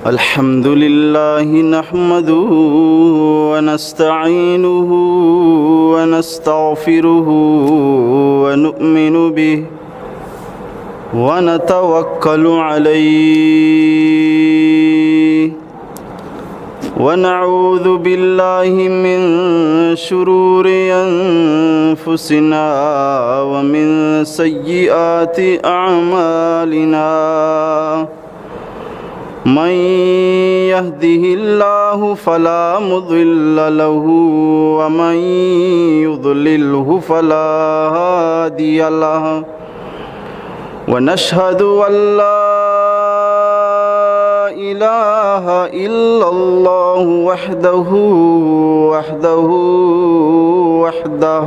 الحمد لله نحمده ونستعينه ونستغفره ونؤمن به ونتوكل عليه ونعوذ بالله من شرور أنفسنا ومن سيئات أعمالنا. من يهده الله فلا مضل له ومن يضلله فلا هادي له. ونشهد أن لا إله إلا الله وحده، وحده، وحده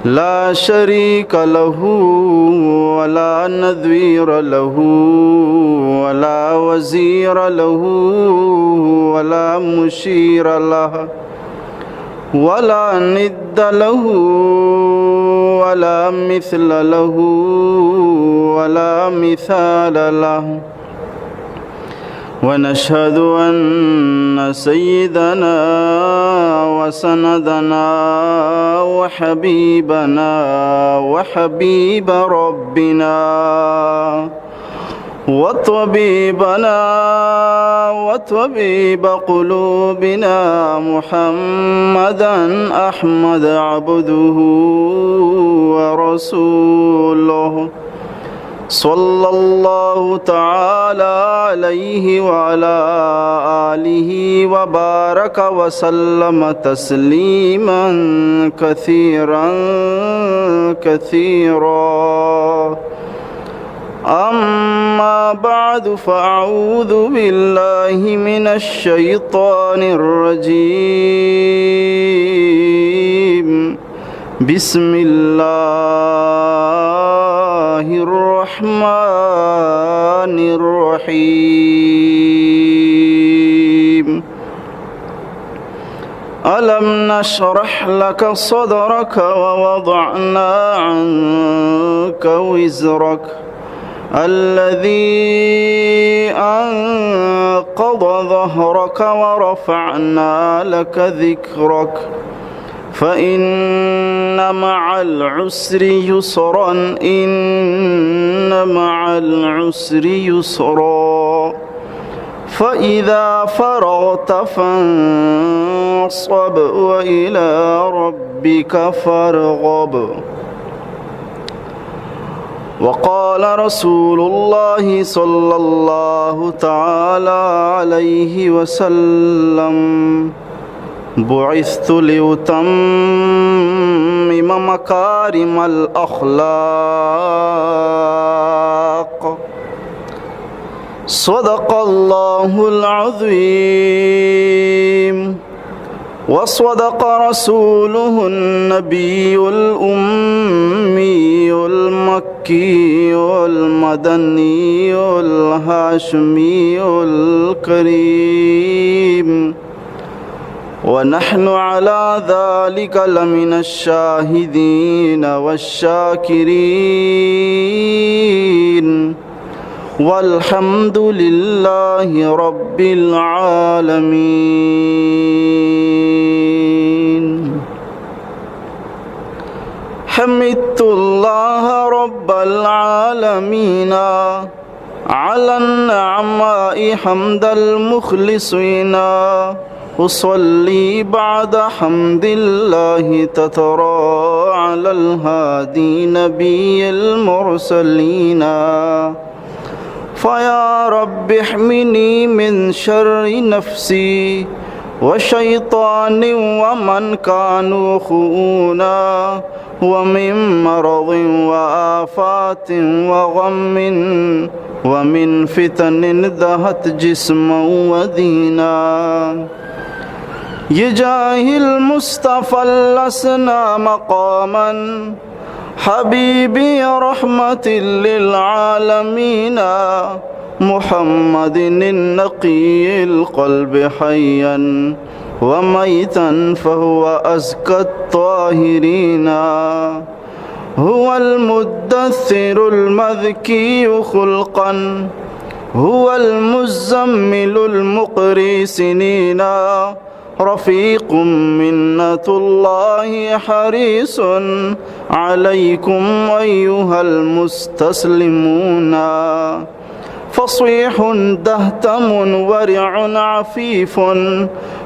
لا شريك له ولا نظير له ولا وزير له ولا مشير له ولا ند له ولا مثل له ولا مثال له. ونشهد أن سيدنا وسندنا وحبيبنا وحبيب ربنا وطبيبنا وطبيب قلوبنا محمدا أحمد عبده ورسوله، صلى الله تعالى عليه وعلى آله وبارك وسلم تسليما كثيرا كثيرا. أما بعد، فأعوذ بالله من الشيطان الرجيم. بسم الله الرحمن الرحيم. ألم نشرح لك صدرك ووضعنا عنك وزرك الذي أنقض ظهرك ورفعنا لك ذكرك. فإن مع العسر يسرا، إن مع العسر يسرا. فإذا فرغت فانصب وإلى ربك فارغب. وقال رسول الله صلى الله تعالى عليه وسلم: بعثت لأتمم مكارم الأخلاق. صدق الله العظيم. وصدق رسوله النبي الأمي المكي المدني الهاشمي الكريم، ونحن على ذلك لمن الشاهدين والشاكرين. والحمد لله رب العالمين. حمدت الله رب العالمين على النعماء حمد المخلصين. أصلي بعد حمد الله تترى على الهادي نبي المرسلين. فيا رب احمني من شر نفسي وشيطان ومن كانوا خؤونا، ومن مرض وآفات وغم، ومن فتن دهت جسما ودينا. بجاه المصطفى لسنا مقاما، حبيبي رحمة للعالمين، محمد النقي القلب حيا وميتا فهو أزكى الطاهرين. هو المدثر المذكي خلقا، هو المزمل المقري سنينا، رفيق منة الله حريص عليكم أيها المستسلمون. فصيح دهتم ورع عفيف،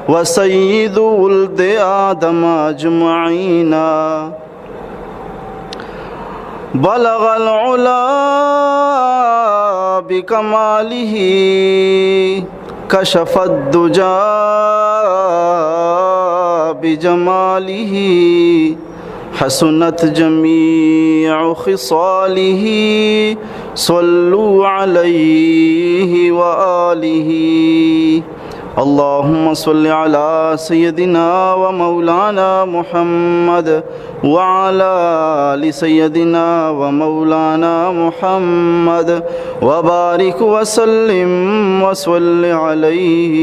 وسيد ولد آدم أجمعين. بلغ العلا بكماله، كشف الدجى بجماله، حسنت جميع خصاله، صلوا عليه وآله. اللهم صل على سيدنا ومولانا محمد وعلى آل سيدنا ومولانا محمد وبارك وسلم وصل عليه.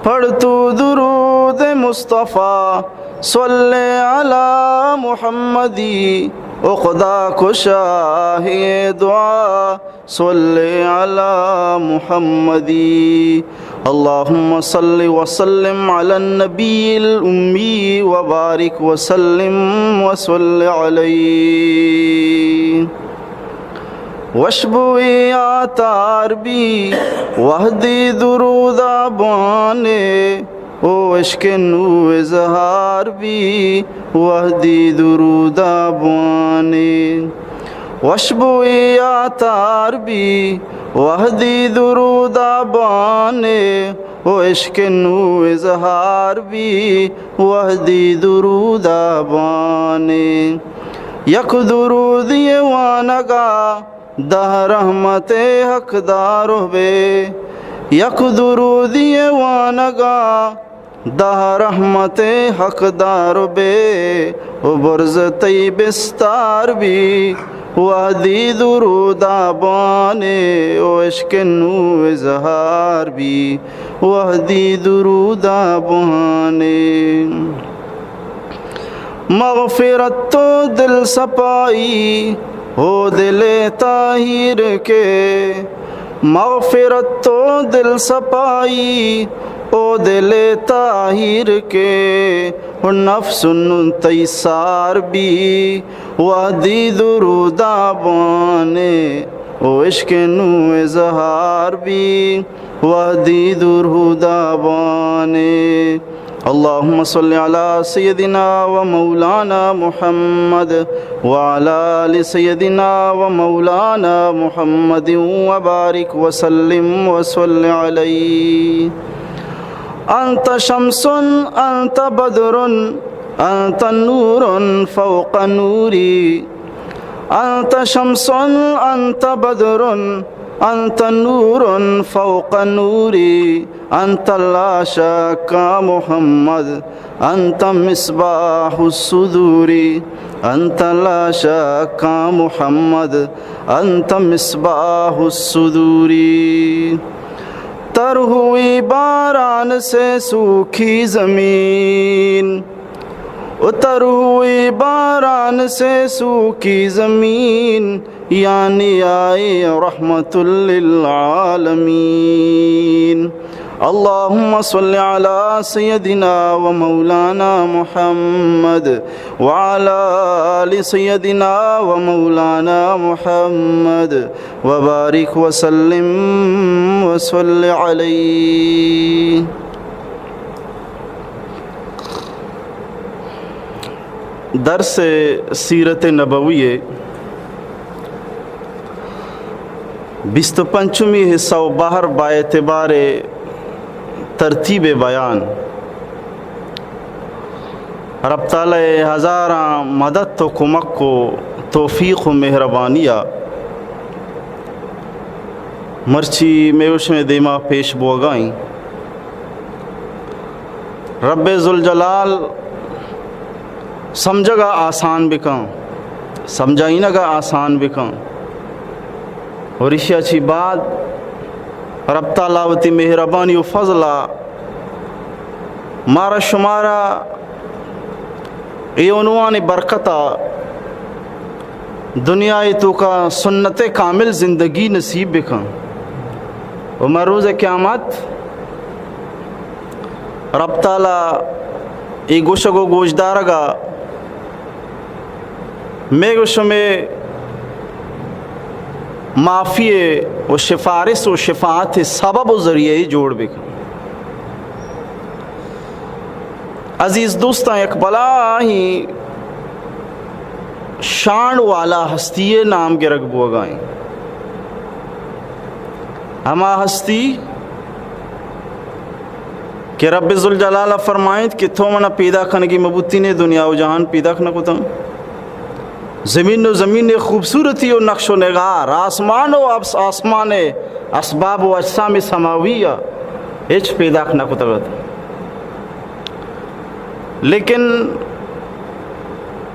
پڑھ تو درود مصطفی، صل علی محمدی، عقدہ کشا ہے دعا، صل علی محمدی۔ اللهم صل وسلم على النبي الأمي وبارك وسلم وصل عليه۔ وشبوی عطار بی وہدی درود بوانے، او عشق نو اظہار بی وہدی درود بوانے۔ وشبوی عطار بی وہدی درود بوانے، او عشق نو اظہار بی وہدی درود بوانے۔ یک درودی وانگا دہ رحمت حقدار بے، یک درودی وانگا دہ رحمت حقدار بے، او برز تئی بستار بی وہدی درود بوانے، او عشق نو اظہار بی وہدی درود بوانے۔ مغفرت و دل صفائی او دل طاہر کے، مغفرت و دل صفائی او دل طاہر کے، او نفس نو تئی سار بی وہدی درود بوانے، او عشق نو اظہار بی وہدی درود بوانے۔ اللهم صل على سيدنا ومولانا محمد وعلى آل سيدنا ومولانا محمد وبارك وسلم وصل عليه. أنت شمس، أنت بدر، أنت نور فوق نوري. أنت شمس، أنت بدر، أنت نور فوق نوري، أنت لا شك محمد، أنت مصباح الصدور، أنت لا شك محمد، أنت مصباح الصدور۔ تر ہوئی باران سے سوکھی زمین، اتر ہوئی باران سے سوکھی زمین، یعنی آئے رحمت للعالمین۔ اللهم صل على سيدنا ومولانا محمد وعلى آل سيدنا ومولانا محمد وبارك وسلم وصل عليه۔ درس سیرت نبوی ءِ بیست و پنچمی حصہ و بہر با اعتبار ترتیب بیان۔ رب تعالی ءِ ہزاراں مدد و کمک و توفیق و مہربانی ءَ مرچی مئے و شمئے دیما پیش بوگا ایں۔ رب ذوالجلال سمجھگا آسان بکن، سمجھائینگا آسان بکن۔ اور ایشی ءَ چی بعد رب تعالی وتی مہربانی و فضل ءَ مارا شمارا اے عنوان برکت ءَ دنیا ءِ توکا سنت کامل زندگی نصیب بکن و مہ روز قیامت رب تعالی اے گوشگ و گوشدارگا مئے و شمئے معافی و شفارس و شفاعت سبب و ذریعہ جوڑ بکن۔ عزیز دوستاں، یک بلاہیں شان والا ہستی ءِ نام گرگ بوگا ایں۔ ہما ہستی کہ رب ذوالجلال فرمائنت کہ تو منا پیدا کنگی مبوتین، دنیا و جہان پیداک نہ کتاں۔ زمین و زمین خوبصورتی و نقش و نگار، آسمان و آس-، آسمان اسباب و اجسام سماوی ءَ ہچ پیداک نہ کتگ ات۔ لیکن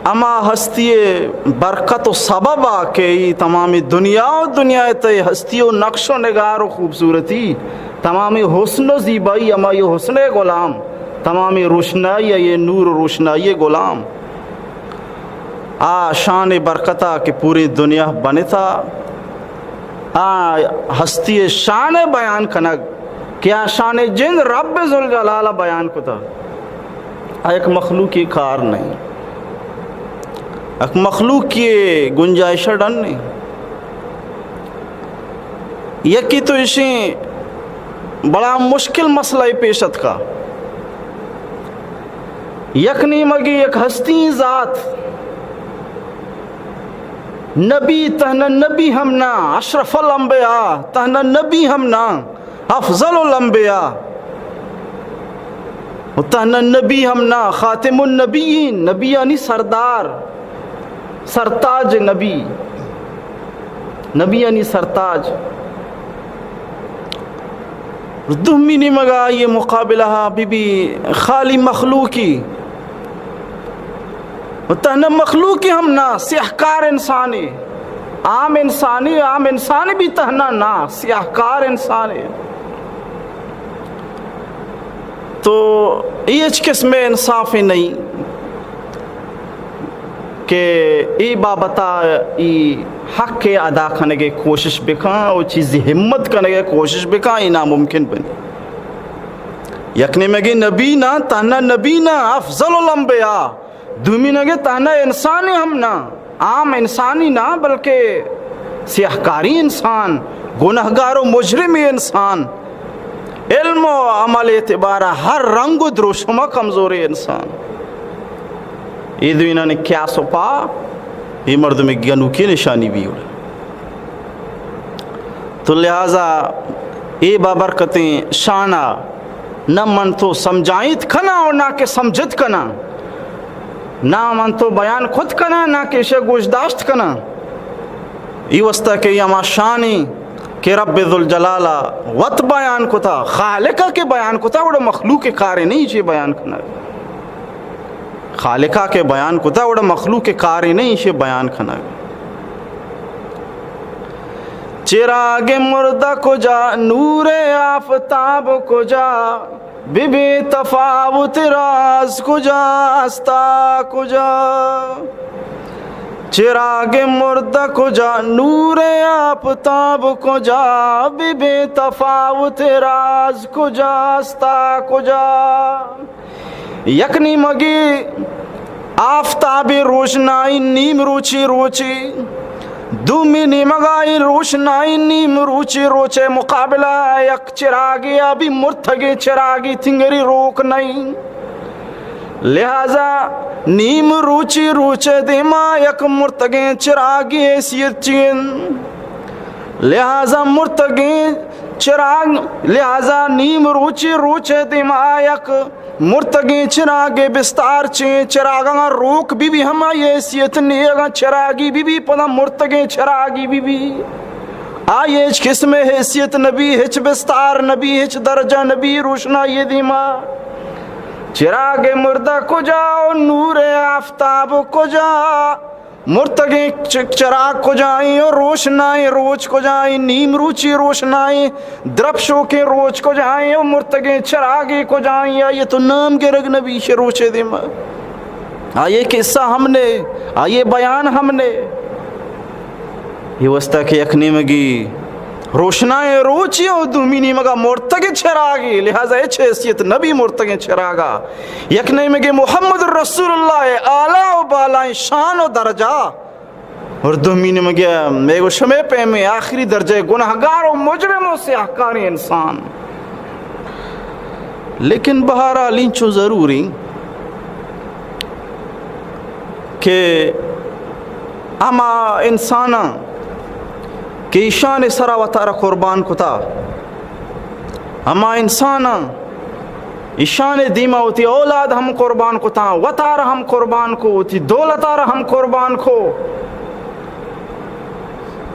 ہما ہستی ءِ برکت و سبب ءَ کہ ای تمامی دنیا و دنیا ءِ تئی ہستی و نقش و نگار و خوبصورتی، تمامی حسن و زیبائی ہمائی حسن ءِ غلام، تمامی روشنائی ءِ نور و روشنائی ءِ غلام۔ آ شان ءِ برکت ءَ کہ پوری دنیا بنتا، آ ہستی ءِ شان ءِ بیان کنگ کہ آ شان ءِ جند رب ذوالجلال ءَ بیان کتا، آ یک مخلوقی کار نہیں، یک مخلوقی گنجائش ڈن نہیں۔ یکی تو اشیں بڑا مشکل مسئلہ پیش اتکا۔ یک نیمگی یک ہستی ذات، نبی، تہنا نبی ہم نہ، اشرف الانبیاء، تہنا نبی ہم نہ، افضل الانبیاء، و تہنا نبی ہم نہ، خاتم النبیین، نبیانی سردار، سرتاج نبی، نبیانی سرتاج۔ دومی نیمگا آئی مقابلہ بی بی خالی مخلوقی، و تہنا مخلوقی ہم نہ، سیاہکار انسانی، عام انسانی، عام انسانی بھی تہنا نہ، سیاہکار انسانی۔ تو اے ہچ قسم انصاف نہیں کہ اے بابتا ای حق ادا کنگے کوشش بکاں و چیزی ہمت کنگے کوشش بکاں، اے ناممکن بنی۔ یک نیمگی نبی نہ، تہنا نبی نہ، افضل الانبیاء۔ دومی نگے تہنا انسانی ہم نہ، عام انسانی نہ، بلکہ سیاہکاری انسان، گناہگار و مجرمی انسان، علم و عمل اعتبار ہر رنگ و دروشم کمزوری انسان۔ اے دوینانی قیاس و پا، اے مردم گنوکی نشانی بیوڑ۔ تو لہذا اے بابرکتیں شانہ نہ من تو سمجھائیت کناں و نہ کہ سمجھت کناں، نہ من تو بیان کت کناں، نہ کہ اشے گوش داشت کناں۔ ای واسطہ کہ ای ہما شانی کہ رب ذوالجلال وت بیان کتا، خالق کہ بیان کتا، وڑا مخلوق کارے نہیں چی بیان کنگ۔ خالقا کہ بیان کتا، وڑا مخلوق کارے نہیں چی بیان کنگ۔ چراغ مردہ کجا، نور آفتاب کجا، بہ بی تفاوت راز کجا، استا کجا؟ چراغ مردہ کجا، نور آفتاب کجا، بہ بی تفاوت راز کجا، استا کجا؟ یک نیمگی آفتابی روشنائی، نیم روچی روچی، دومی نیمگائی روشنائی، نیم روچی روچے مقابلہ یک چراگی، ابھی مرتگیں چراگی تنگری روک نہیں۔ لہذا نیم روچی روچے دیما یک مرتگیں چراگی حیثیت چین۔ لہذا مرتگیں چراگ، لہذا نیم روچی روچے دیما یک مرتگیں چراگے بستار چیں، چراگاں روک بی بی ہما حیثیت نے، اگاں چراگی بی بی پدا مرتگیں چراگی بی بی، آئی ہچ قسم حیثیت نبی، ہچ بستار نبی، ہچ درجہ نبی روشنائی دیما۔ چراغ مردہ کجا و نور آفتاب کجا؟ مرتگیں چ-، چراگ کجائیں و روشنائیں روچ کجائیں؟ نیم روچی روشنائیں درپشوکیں روچ کجائیں و مرتگیں چراگے کجائیں؟ آئی تو نام گرگ نبی شے روچے دیما۔ آئی قصہ ہم نے، آئی بیان ہم نے۔ اے واسطہ کہ یک نیمگی روشنائیں روچی و دومی نیمگا مرتگیں چراگی، لہذا ہچ حیثیت نبی مرتگیں چراگا۔ یک نیمگی محمد رسول اللہ اعلیٰ و بالائیں شان و درجہ، اور دومی نیمگی مئے و شمئے پیمیں آخری درجہ گناہگار و مجرم و سیاہکاریں انسان۔ لیکن بہرحال اینچو ضروری کہ ہما انساناں کہ ایشان سرا وتارا قربان کتا، ہما انساناں ایشان دیما وتی اولاد ہم قربان کتاں، وتارا ہم قربان کو، وتی دولتارا ہم قربان کو۔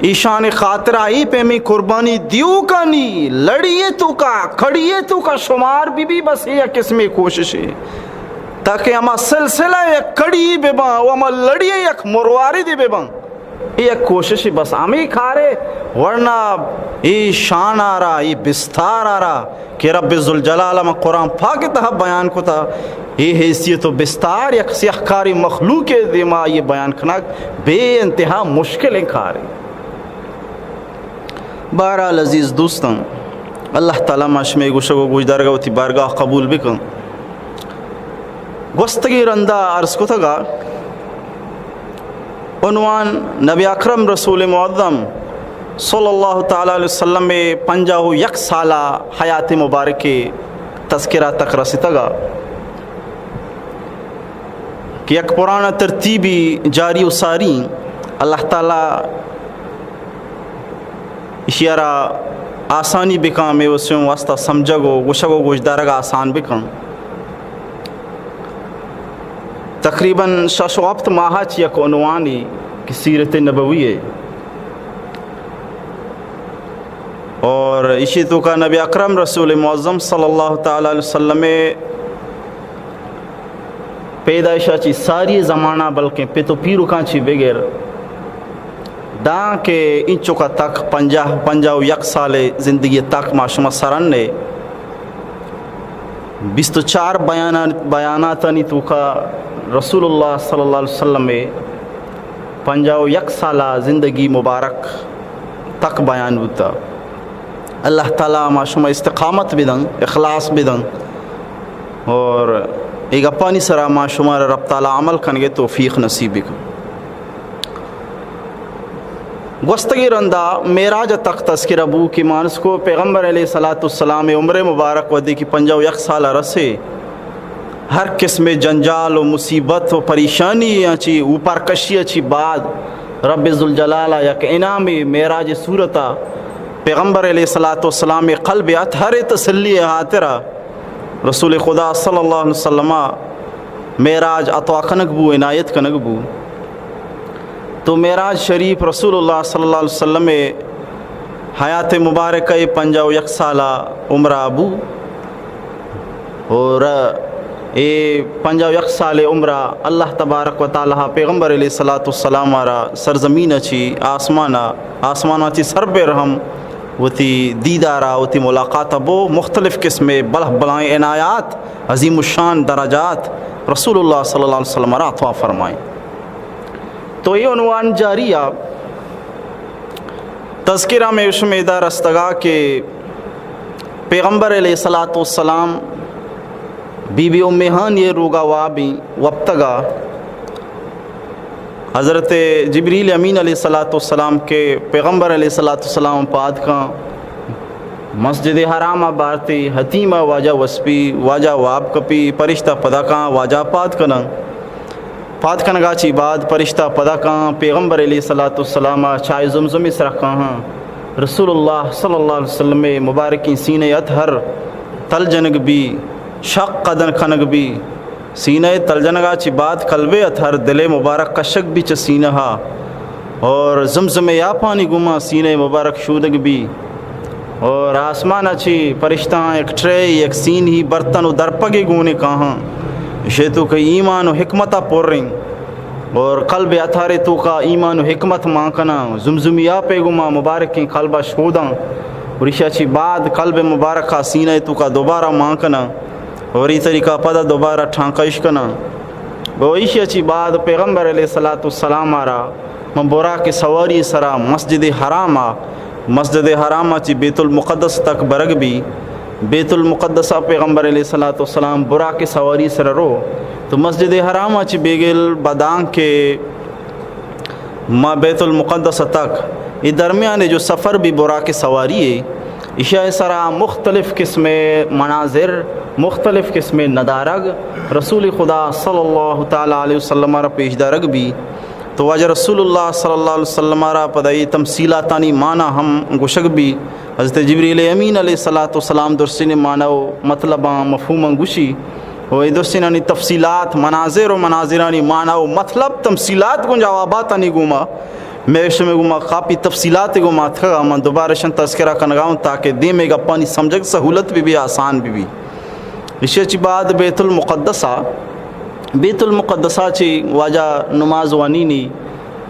ایشان خاطرا اے پیمیں قربانی دیوکانی لڑی توکا، کڑی توکا شمار بی بی، بس اے یک قسمیں کوششے، تاکہ ہما سلسلہ یک کڑی بباں و ہما لڑی یک مرواردی بباں۔ اے یک کوششے، بس ہمے کارے، ورنہ اے شانارا، اے بستارارا کہ رب ذوالجلال ہما قرآن پاک تہا بیان کتا، اے حیثیت و بستار یک سیاہکاریں مخلوق دیما اے بیان کنگ بے انتہا مشکلیں کارے۔ بہرحال عزیز دوستاں، اللہ تعالیٰ ما شمئے گوشگ و گوشدارگا وتی بارگاہ قبول بکن۔ گوستگیں رندا عرض کتگا عنوان نبی اکرم رسول معظم صلی اللہ تعالیٰ علیہ وسلم پنجاہ و یک سالہ حیات مبارک تذکرہ تک رسیتگا کہ یک پرانا ترتیبی جاری و ساری۔ اللہ تعالیٰ ایشی ء را آسانی بکن، مئے وسیوں واسطہ سمجھگ و گوشگ و گوشدارگ آسان بکن۔ تقریباً شش و ہپت ماہ چہ یک عنوانی کہ سیرت نبوی ہے، اور ایشی توکا نبی اکرم رسول معظم صلی اللہ تعالیٰ علیہ وسلم پیدائشا چی ساری زمانہ، بلکیں پت و پیرکاں چی بگر داں کہ انچکا تک پنجاہ، پنجاہ و یک سال زندگی تک ما شما سرن نے، بیست و چار بیانات، بیاناتانی توکا رسول اللہ صلی اللہ علیہ وسلم پنجاہ و یک سالہ زندگی مبارک تک بیان بوتا۔ اللہ تعالیٰ ما شما استقامت بدن، اخلاص بدن، اور اے گپانی سرا ما شما را رب تعالیٰ عمل کنگے توفیق نصیب بکن۔ گوستگیں رندا معراج تک تذکرہ بو کہ مانسکو پیغمبر علیہ الصلوۃ والسلام عمر مبارک ودی کہ پنجاہ و یک سال رسے، ہر قسم جنجال و مصیبت و پریشانی چی اوپر کشی چی بعد رب ذوالجلال یک انعام معراج صورتا پیغمبر علیہ الصلوۃ والسلام قلب اطہر تسلی خاطرا رسول خدا صلی اللہ علیہ وسلم معراج عطا کنگ بو، عنایت کنگ بو۔ تو معراج شریف رسول اللہ صلی اللہ علیہ وسلم حیات مبارکہ پنجاہ و یک سالہ عمرہ بو، اور اے پنجاہ و یک سال عمرہ اللہ تبارک و تعالیٰ پیغمبر علیہ الصلوۃ والسلام را سرزمین چی، آسمان، آسمان چی سر بر ہم وتی دیدارا، وتی ملاقات بو، مختلف قسم بلہ بلائیں عنایات، عظیم الشان درجات رسول اللہ صلی اللہ علیہ وسلم را عطا فرمائیں۔ تو اے عنوان جاری آ تذکرہ میں شمیدا رستگا کہ پیغمبر علیہ الصلوۃ والسلام بی بی ام ہانی روگا وابیں وپتگا، حضرت جبریل امین علیہ الصلوۃ والسلام کہ پیغمبر علیہ الصلوۃ والسلام پاد کاں، مسجد حرام بارتی حتیمہ واجہ وسپی، واجہ واب کپی، پرشتہ پدا کاں واجہ پاد کنن۔ پاد کنگا چی بعد پرشتہ پدا کاں، پیغمبر علیہ الصلوۃ والسلام چائے زمزمی سرا کاہاں۔ رسول اللہ صلی اللہ علیہ وسلم مبارکیں سینہ اطہر تل جنگ بی، شق قدن کنگ بی۔ سینہ تل جنگا چی بعد قلب اطہر دل مبارک کشگ بی چہ سینہ ہا، اور زمزم یاپانی گما سینہ مبارک شودگ بی۔ اور آسمان چی پرشتاں یک ٹرے، یک سینی برتن و درپگے گونے کاہاں۔ اشے تو کہ ایمان و حکمت پریں، اور قلب اطہر توکا ایمان و حکمت مان کناں۔ زمزمی آپے گما مبارکیں قلب شوداں، اور اشا چی بعد قلب مبارکہ سینہ توکا دوبارہ مان کناں، اور ای طریقہ پدا دوبارہ ٹھانکا اش کناں۔ و ایشی چی بعد پیغمبر علیہ الصلوۃ والسلام آرا من براق سواری سرا مسجد حرام ءَ، مسجد حرام ءَ چہ بیت المقدس تک برگ بی۔ بیت المقدس ءَ پیغمبر علیہ الصلوۃ والسلام براق سواری سرا رو، تو مسجد حرام ءَ چہ بیگل بدان کہ ما بیت المقدس تک، اے درمیان جو سفر بی براق سواری ہے، ایشی سرا مختلف قسم مناظر، مختلف قسم ندارگ رسول خدا صلی اللہ تعالی علیہ وسلم را پیش دارگ بی۔ تو واجہ رسول اللہ صلی اللہ علیہ وسلم را پدا اے تمثیلاتانی معنی ہم گوشگ بی۔ حضرت جبریل امین علیہ الصلوۃ والسلام درسین معنی و مطلباں مفہوماں گوشی و اے درسینانی تفصیلات، مناظر و مناظرانی معنی و مطلب، تمثیلات گوں جواباتانی گوما، میں شمے گوما کافی تفصیلات گوما اتکگا، من دوبارہ شن تذکرہ کنگا ہوں تاکہ دیمے گپانی سمجھگ سہولت بی بی، آسان بی بی۔ ایشی چی بعد بیت المقدسہ، بیت المقدسہ چی واجہ نماز وانینی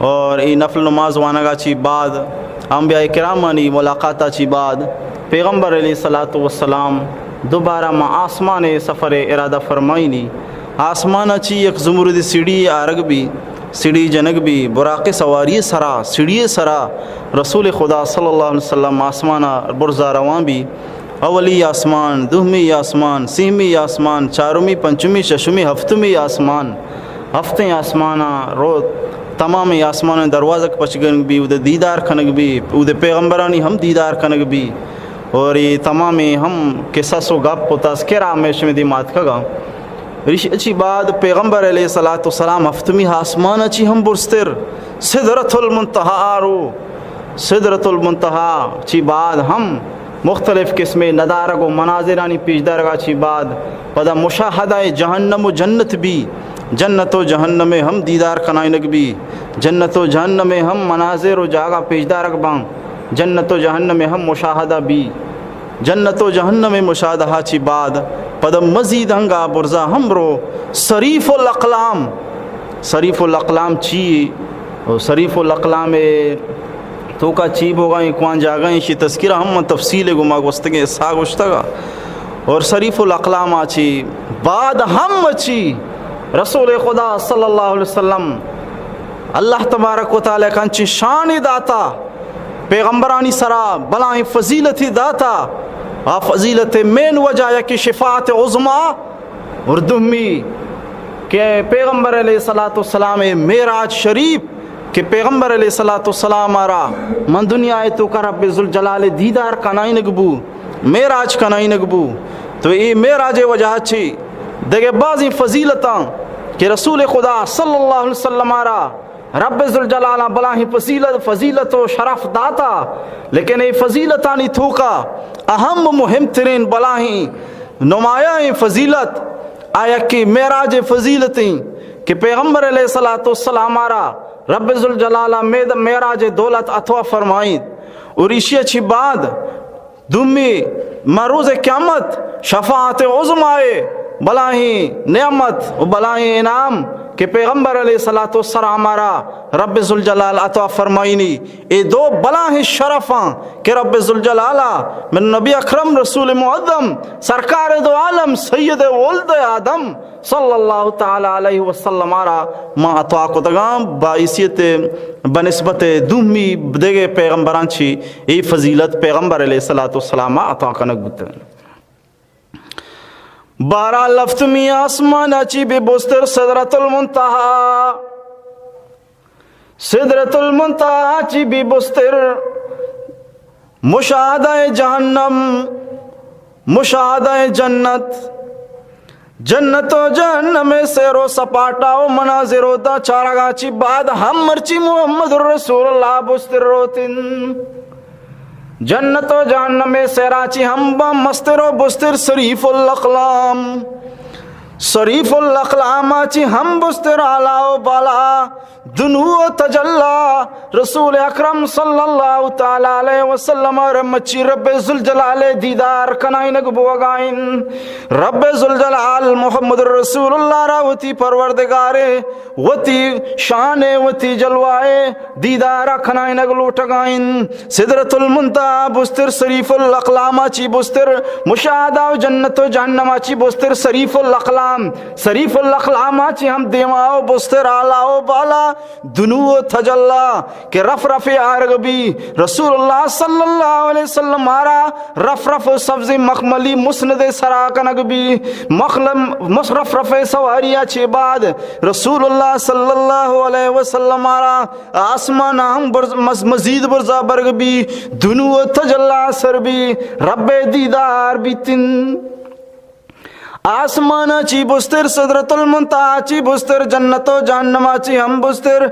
اور ای نفل نماز وانگا چی بعد انبیاء کرامانی ملاقاتا چی بعد پیغمبر علیہ الصلوۃ والسلام دوبارہ ما آسمان سفر ارادہ فرمائینی۔ آسمان چی یک زمرد سیڑھی آرگ بی، سیڑھی جنگ بی، براق سواری سرا، سیڑھی سرا رسول خدا صلی اللہ علیہ وسلم آسمان برزا روان بی۔ اولی آسمان، دومی آسمان، سیمی آسمان، چارمی، پنچمی، ششمی، ہفتمی آسمان، ہفتیں آسمانا رو، تمام آسمان دروازگ پچ کنگ بی، اود دیدار کنگ بی، اود پیغمبرانی ہم دیدار کنگ بی، اور یہ تمام ہم قصص و گپ و تذکرہ ہمیشہ میں دیما اتکگا۔ ریش اچی بعد پیغمبر علیہ الصلوۃ والسلام ہفتمی آسمان چی ہم برزتر سدرۃ المنتہا رو۔ سدرۃ المنتہا چی بعد ہم مختلف قسم ندارگ و مناظرانی پیش دارگا چی بعد پدا مشاہدہ جہنم و جنت بی، جنت و جہنم ہم دیدار کنائینگ بی، جنت و جہنم ہم مناظر و جاگہ پیش دارگ باں، جنت و جہنم ہم مشاہدہ بی۔ جنت و جہنم مشاہدہ چی بعد پدا مزید ہنگا برزا ہم رو صریف الاقلام۔ صریف الاقلام چی؟ و صریف الاقلام توکا چی بوگا ایں، کوان جاگہ ایں، شی تذکرہ ہم من تفصیل گوما گوستگیں حصہ گوشتگا۔ اور صریف الاقلام چی بعد ہم چی رسول خدا صلی اللہ علیہ وسلم اللہ تبارک و تعالی کنچی شانی داتا، پیغمبرانی سرا بلاہیں فضیلتی داتا۔ آ فضیلت مین وجہ یکی شفاعت عظمی اور دومی کہ پیغمبر علیہ الصلوۃ والسلام معراج شریف کہ پیغمبر علیہ الصلوۃ والسلام را من دنیا توکا رب ذوالجلال دیدار کنائینگ بو، معراج کنائینگ بو۔ تو اے معراج وجہ چی دگہ بازیں فضیلتاں کہ رسول خدا صلی اللہ علیہ وسلم را رب ذوالجلال بلاہیں فضیلت، فضیلت و شرف داتا، لیکن اے فضیلتانی توکا اہم و مہم ترین بلاہیں نمایاں فضیلت آ یکی معراج فضیلتیں کہ پیغمبر علیہ الصلوۃ والسلام را رب ذوالجلال مید-، معراج دولت عطا فرمائیت۔ اور ایشی چی بعد دومی ما روز قیامت شفاعت عظمی بلاہیں نعمت و بلاہیں انعام کہ پیغمبر علیہ الصلوۃ والسلام را رب ذوالجلال عطا فرمائینی۔ اے دو بلاہیں شرفاں کہ رب ذوالجلال من نبی اکرم رسول معظم سرکار دو عالم سید ولد آدم صلی اللہ تعالی علیہ وسلم را ما عطا کتگاں، باعثیت بنسبت دومی دگہ پیغمبران چی اے فضیلت پیغمبر علیہ الصلوۃ والسلام عطا کنگ بوتگ۔ بارہ لفتمی آسمان چی بی بستر سدرۃ المنتہا، سدرۃ المنتہا چی بی بستر مشاہدہ جہنم، مشاہدہ جنت، جنت و جہنم سیر و سپاٹا و مناظر و دا چارگا چی بعد ہم مرچی محمد رسول اللہ بستر روتن۔ جنت و جہنم سیرا چی ہم با مستر و بستر صریف الاقلام، صریف الاقلام چی ہم بستر اعلی و بالا دنو و تجلی رسول اکرم صلی اللہ تعالی علیہ وسلم ء را مچی رب ذوالجلال ء دیدار کنائینگ بوگائیں۔ رب ذوالجلال محمد رسول اللہ را وتی پروردگار ء وتی شان ء وتی جلوہ ء دیدار کنائینگ لوٹگائیں۔ سدرۃ المنتہا بستر صریف الاقلام چی بستر مشاہدہ و جنت و جہنم چی بستر صریف الاقلام سریف الاقلام ءَ چی ہم دیما و بستر، اعلی و بالا، دنو و تجلا کہ رف رف آرگ بی۔ رسول اللہ صلی اللہ علیہ وسلم ءَ را رف رف و سبز مخملی مسند سرا کنگ بی۔ مخلم-، مس-، رف رف سواری ءَ چی بعد رسول اللہ صلی اللہ علیہ وسلم ءَ را آسمان ءَ ہم برز-، مز-، مزید برزا برگ بی، دنو و تجلا سر بی، رب دیدار بیتن۔ آسمان ءَ چی بستر، سدرۃ المنتہی ءَ چی بستر، جنت و جہنم ءَ چی ہم بستر،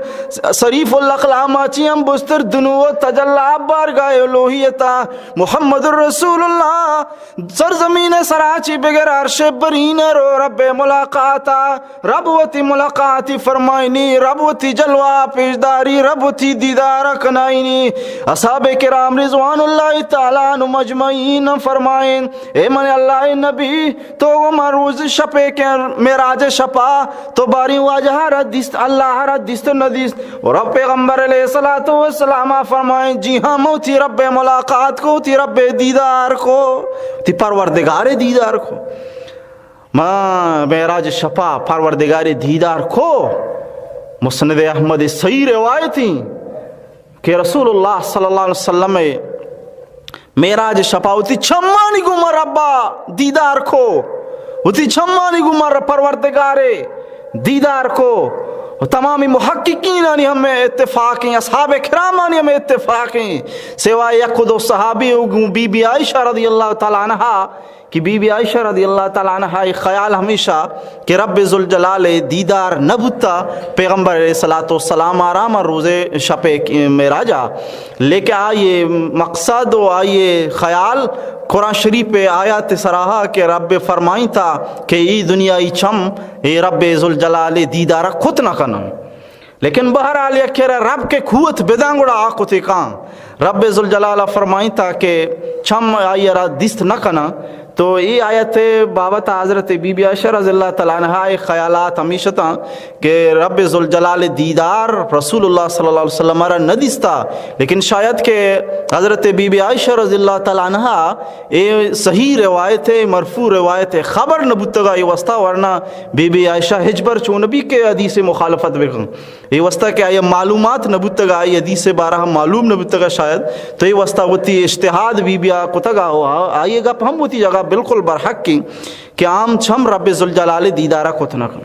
سریف الاقلام ءَ چی ہم بستر، دنو و تجلا، بارگاہ الوہیت ءَ محمد رسول اللہ سرزمین سرا چی بگر عرش برین ءَ رو رب ملاقات ءَ۔ رب وتی ملاقاتی فرمائنی، رب وتی جلوہ پیشداری، رب وتی دیدار کنائنی۔ اصحاب کرام رضوان اللہ تعالی عنہم اجمعین فرمائیں، اے من اللہ نبی، تو گو ما روز شپے کہ معراج شپا تو باری واجہ را دیست، اللہ را دیست نہ دیست؟ و رب پیغمبر علیہ الصلوۃ والسلام فرمائیں، جی ہاں، من وتی رب ملاقات کو، وتی رب دیدار کو، وتی پروردگار دیدار کو۔ ما معراج شپا پروردگار دیدار کو۔ مسند احمد صحیح روایتی کہ رسول اللہ صلی اللہ علیہ وسلم معراج شپا وتی چمانی گوما ربا دیدار کو، وتی چمانی گوما پروردگار دیدار کو۔ و تمامی محققینانی ہمیں اتفاقیں، اصحاب کرامانی ہمیں اتفاقیں، سوائے یک و دو صحابی و گوں بی بی عائشہ رضی اللہ تعالی عنہا کہ بی بی عائشہ رضی اللہ تعالی عنہا ءِ خیال ہمیشہ کہ رب ذوالجلال ءِ دیدار نہ بوتا پیغمبر علیہ الصلوۃ والسلام ءَ را ہما روز شپ معراج ءَ، لیکن آئی ءِ مقصد و آئی ءِ خیال قرآن شریف ءِ آیات سرا ہا کہ رب فرمائینتا کہ ای دنیائی چم اے رب ذوالجلال ءِ دیدار ءَ کت نہ کنن۔ لیکن بہرحال یک کرا رب کہ قوت بداں گڑا آ کتے کاں۔ رب ذوالجلال ءَ فرمائینتا کہ چم آئی ءَ را دیست نہ کناں۔ تو اے آیت ءِ بابت ءَ حضرت بی بی عائشہ رضی اللہ تعالی عنہا ءِ خیالات ہمیش اتاں کہ رب ذوالجلال ءِ دیدار رسول اللہ صلی اللہ علیہ وسلم ءَ را نہ دیستا، لیکن شاید کہ حضرت بی بی عائشہ رضی اللہ تعالی عنہا اے صحیح روایت ءِ، مرفوع روایت ءِ خبر نہ بوتگا، اے واسطہ، ورنہ بی بی عائشہ ہچبر چون نبی کہ حدیث ءِ مخالفت بکن۔ اے واسطہ کہ آئی ءَ معلومات نہ بوتگ، آئی حدیث ءِ بارہ ءَ معلوم نہ بوتگ شاید، تو اے واسطہ وتی اجتہاد بی بی ءَ کتگ، آ-، آئی ءِ گپ ہم وتی جگہ بالکل برحق ایں کہ عام چم رب ذوالجلال ءِ دیدار ءَ کت نہ کن۔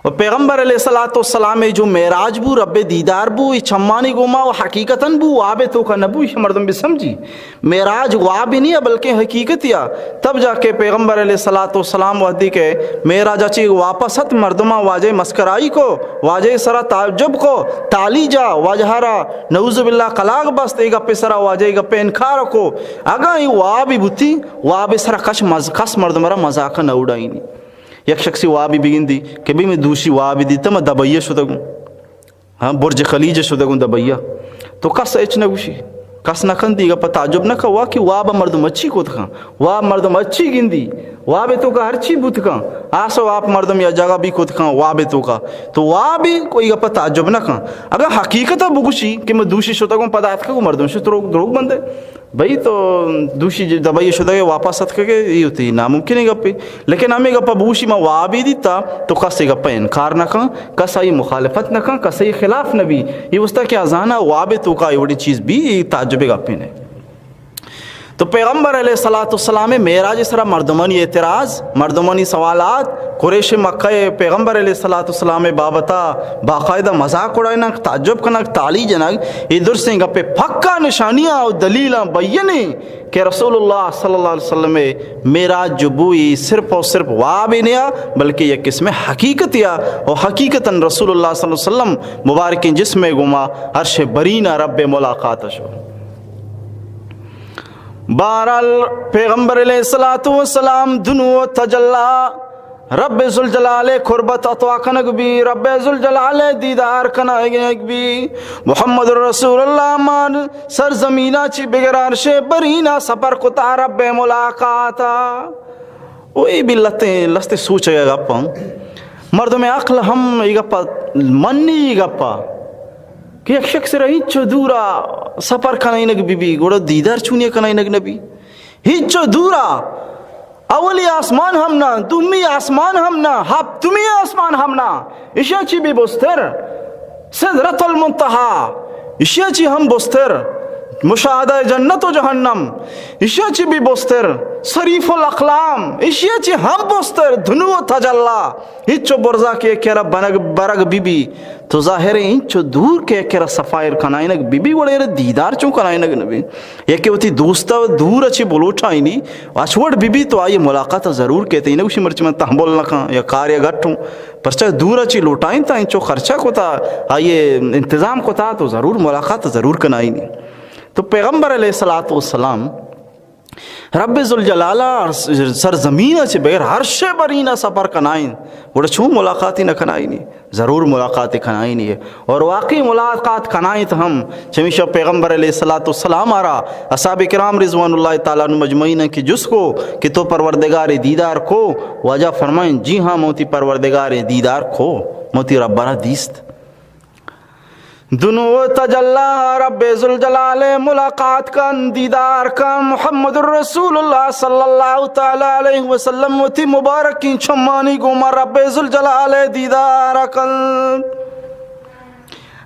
و پیغمبر علیہ الصلوۃ والسلام ءِ جو معراج بو، رب ءِ دیدار بو، اے چمانی گوما و حقیقتاً بو، واب ءِ توکا نہ بو، ایشی مردم بہ سمجھی۔ معراج وابے نیا بلکیں حقیقتے آ۔ تب جا کہ پیغمبر علیہ الصلوۃ والسلام وہدے کہ معراج ءَ چہ واپس ات، مردماں واجہ ءِ مسکرائی کو، واجہ ءِ سرا تعجب کو، تالی جا، واجہ ءَ را نعوذ باللہ کلاگ بست، اے گپ ءِ سرا واجہ ءَ اے گپ ءَ انکار کو۔ اگاں اے وابے بوتی، واب ءِ سرا کش مز-، کس مردم ءَ را مذاق ءَ نہ اڑائینی۔ یک شخصے وابے بگندی کہ بھئی من دوشی وابے دیتا، من دبئی ءَ شتگوں۔ ہاں، برج خلیج ءَ شتگوں دبئی ءَ۔ تو کس ہچ نہ گوشی، کس نہ کندی، گپ ءَ تعجب نہ کن، واقعی واب ءَ مردم ہرچی کت کن، واب مردم ہرچی گندی، واب ءِ توکا ہرچی بوت کن، آس ءُ آپ مردم یا جاگہ بہ کت کن واب ءِ توکا، تو وابے کوئی گپ ءَ تعجب نہ کن۔ اگاں حقیقت ءَ بگوشی کہ من دوشی شتگوں پدا اتکگوں، مردم شت دروگ، دروگ بندے۔ بھئی تو دوشی ج-، دبئی شدگے واپس اتکگے، اے وتی ناممکنیں گپے۔ لیکن ہمے گپ ءَ بگوشی ما وابے دیتا، تو کس اے گپ ءَ انکار نہ کن، کس آئی مخالفت نہ کن، کس آئی خلاف نہ بی۔ اے واسطہ کہ آ زانا واب ءِ توکا اے وڑیں چیز بی، اے تعجب ءِ گپے نہ۔ تو پیغمبر علیہ الصلوۃ والسلام ءِ معراج ءِ سرا مردمانی اعتراض، مردمانی سوالات، قریش مکہ ءَ پیغمبر علیہ الصلوۃ والسلام ءِ بابت ءَ باقاعدہ مذاق اڑائینگ، تعجب کنگ، تالی جنگ، اے درسیں گپ ءِ پکا نشانیاں و دلیلاں بینے کہ رسول اللہ صلی اللہ علیہ وسلم ءِ معراج جو بوئی صرف و صرف وابے نیا، بلکہ یک قسم حقیقتے آ، و حقیقتاً رسول اللہ صلی اللہ علیہ وسلم مبارکیں جسم ءِ گوما عرش برین ءَ رب ءِ ملاقات ءَ شو۔ بہرحال، پیغمبر علیہ الصلوۃ والسلام دنو تجلا، رب ذوالجلال ءِ قربت عطا کنگ بی، رب ذوالجلال ءِ دیدار کنگ بی۔ محمد رسول اللہ مان سرزمینا چی بگر عرش برینا سفر کتا رب ملاقاتا۔ او اے بھی لتے، لستے سوچ گپاں۔ مردم عقل ہم اے گپا منی، اے گپا کہ یک شخص را ہنچو دورا سفر کنائینگ بہ بی، گڑا دیدار چونیا کنائینگ نہ بی؟ ہنچو دورا اولی آسمان ہم نہ، دومی آسمان ہم نہ، ہپتمی آسمان ہم نہ، اشیا چی بھی بستر، سدرۃ المنتہا، اشیا چی ہم بستر، مشاہدہ جنت و جہنم، اشیا چی بھی بستر، صریف الاقلام، اشیا چی ہم بستر، دنو و تجلی، ہچو برزا کہ کرا بنگ برگ بی بی، تو ظاہر ہے انچو دور کہ کرا سفائر کنائنگ بی بی، وڑے دیدار چون کنائنگ نبی۔ یکے وتی دوست ء دور ء چہ بلوٹائینی، ہچ وڑ بہ بیت تو آئی ء ملاقات ء ضرور کیت۔ اے نہ گوشی مرچی من تحمل نہ کن یا کار یا گٹ ہوں، پرچا دور ء چہ لوٹائینت ء انچو خرچہ کتا، آئی ء انتظام کتا تو ضرور ملاقات ء ضرور کنائینی۔ تو پیغمبر علیہ الصلوۃ والسلام رب ذوالجلال ء سرزمین ء چہ بغیر عرش ء برین ء سفر کنائینت، گڑا چون ملاقاتی نہ کنائینی؟ ضرور ملاقات کنائینی ہے اور واقعی ملاقات کنائینت ہم۔ چمیشا پیغمبر علیہ الصلوۃ والسلام آرا اصحاب کرام رضوان اللہ تعالی عنہم اجمعین کہ جست کو کہ تو پروردگار دیدار کو؟ واجہ فرمائیں، جی ہاں، موتی پروردگار دیدار کو، موتی رب را دیست۔ دنو تجلی رب ذوالجلال ملاقات کن، دیدار کن۔ محمد رسول اللہ صلی اللہ تعالی علیہ وسلم وتی مبارکیں چمانی گوما رب ذوالجلال دیدار کن۔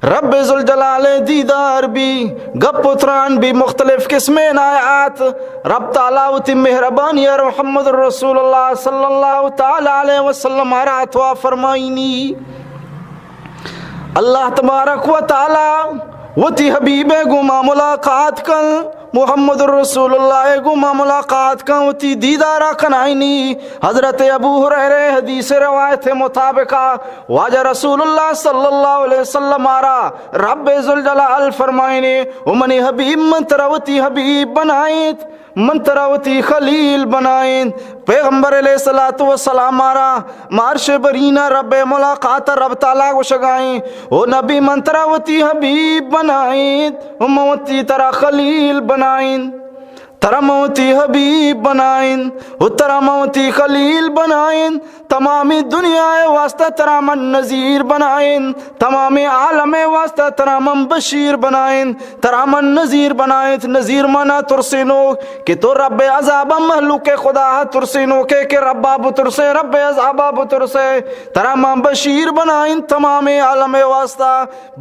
رب ذوالجلال دیدار بی، گپ و تران بی، مختلف قسمیں آیات۔ رب تعالی وتی مہربانی ار محمد رسول اللہ صلی اللہ تعالی علیہ وسلم آرا عطا فرمائینی۔ اللہ تبارک و تعالی وتی حبیب ء گوما ملاقات کن، محمد رسول اللہ ء گوما ملاقات کن، وتی دیدارا کنائینی۔ حضرت ابو ہریرہ حدیث روایت مطابقا واجہ رسول اللہ صلی اللہ علیہ وسلم آرا رب ذوالجلال فرمائینے، او منی حبیب، من ترا وتی حبیب بنائیت۔ من ترا وتی خلیل بنائینت۔ پیغمبر علیہ الصلوۃ والسلام آرا مارش برینا رب ملاقات رب تعالی گوشگائیں، او نبی، من ترا وتی حبیب بنائینت، او من وتی ترا خلیل بنائینت، ترا من وتی حبیب بنائینت، او ترا من وتی خلیل بنائینت۔ تمامی دنیا ء واسطہ ترا من نذیر بنائینت، تمامی عالم ء واسطہ ترا من بشیر بنائینت، ترا من نذیر بنائینت۔ نذیر مانا ترسینوک، کہ تو رب عذاب ء مہلوک خدا ء ترسینوک ء کہ رب ء بترسے، رب عذاب ء بترسے۔ ترا من بشیر بنائینت تمامی عالم ء واسطہ۔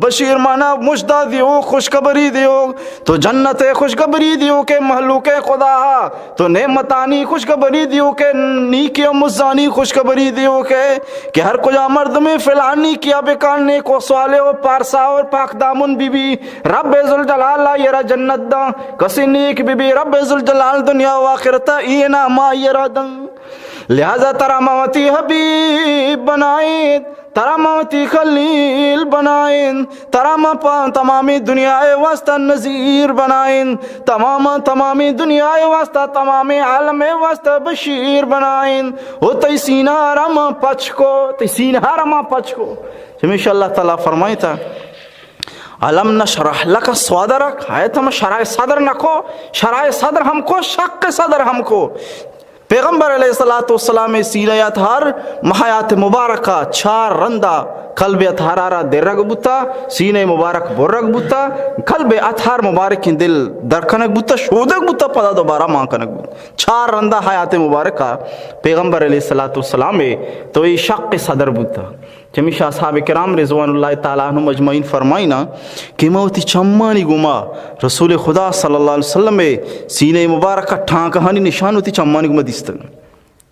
بشیر مانا مژدہ دیوک، خوشخبری دیوک۔ تو جنت ء خوشخبری دیوک ء مہلوک خدا ء۔ تو نعمتانی خوشخبری دیوک ء، نیکی و مزانی خوشخبری دیوک ء کہ ہر کجا مردمے فلان نیکیا بکن، نیک و صالح و پارسا و پاک دامن بی بی، رب ذوالجلال آئی را جنت داں۔ کسے نیک بی بی، رب ذوالجلال دنیا و آخرت ء انعام آئی را داں۔ لہذا ترا من وتی حبیب بنائینت، ترا من وتی خلیل بنائینت، ترا من پہ تمامی دنیا ء واسطہ نذیر بنائینت، تمام، تمامی دنیا ء واسطہ، تمامی عالم ء واسطہ بشیر بنائینت۔ او تئی سینہ را من پچ کو، تئی سینہ را من پچ کو۔ چمیشا اللہ تعالی فرمائیتا، الم نشرح لک صدرک، آیت ہم شرح صدر نہ کو، شرح صدر ہم کو، شق صدر ہم کو۔ پیغمبر علیہ الصلوۃ والسلام سینہ اطہر، حیات مبارکہ چار رندا قلب اطہر را درگ بوتا، سینہ مبارک برگ بوتا، قلب اطہر مبارکیں دل در کنگ بوتا، شودگ بوتا، پدا دوبارہ مان کنگ بوتا۔ چار رندا حیات مبارکہ پیغمبر علیہ الصلوۃ والسلام تو یہ شق صدر بوتا۔ چمیشا اصحاب کرام رضوان اللہ تعالی عنہم اجمعین فرمائینا کہ ما وتی چمانی گوما رسول خدا صلی اللہ علیہ وسلم ء سینہ مبارک ء ٹانکہانی نشان وتی چمانی گوما دیستگ۔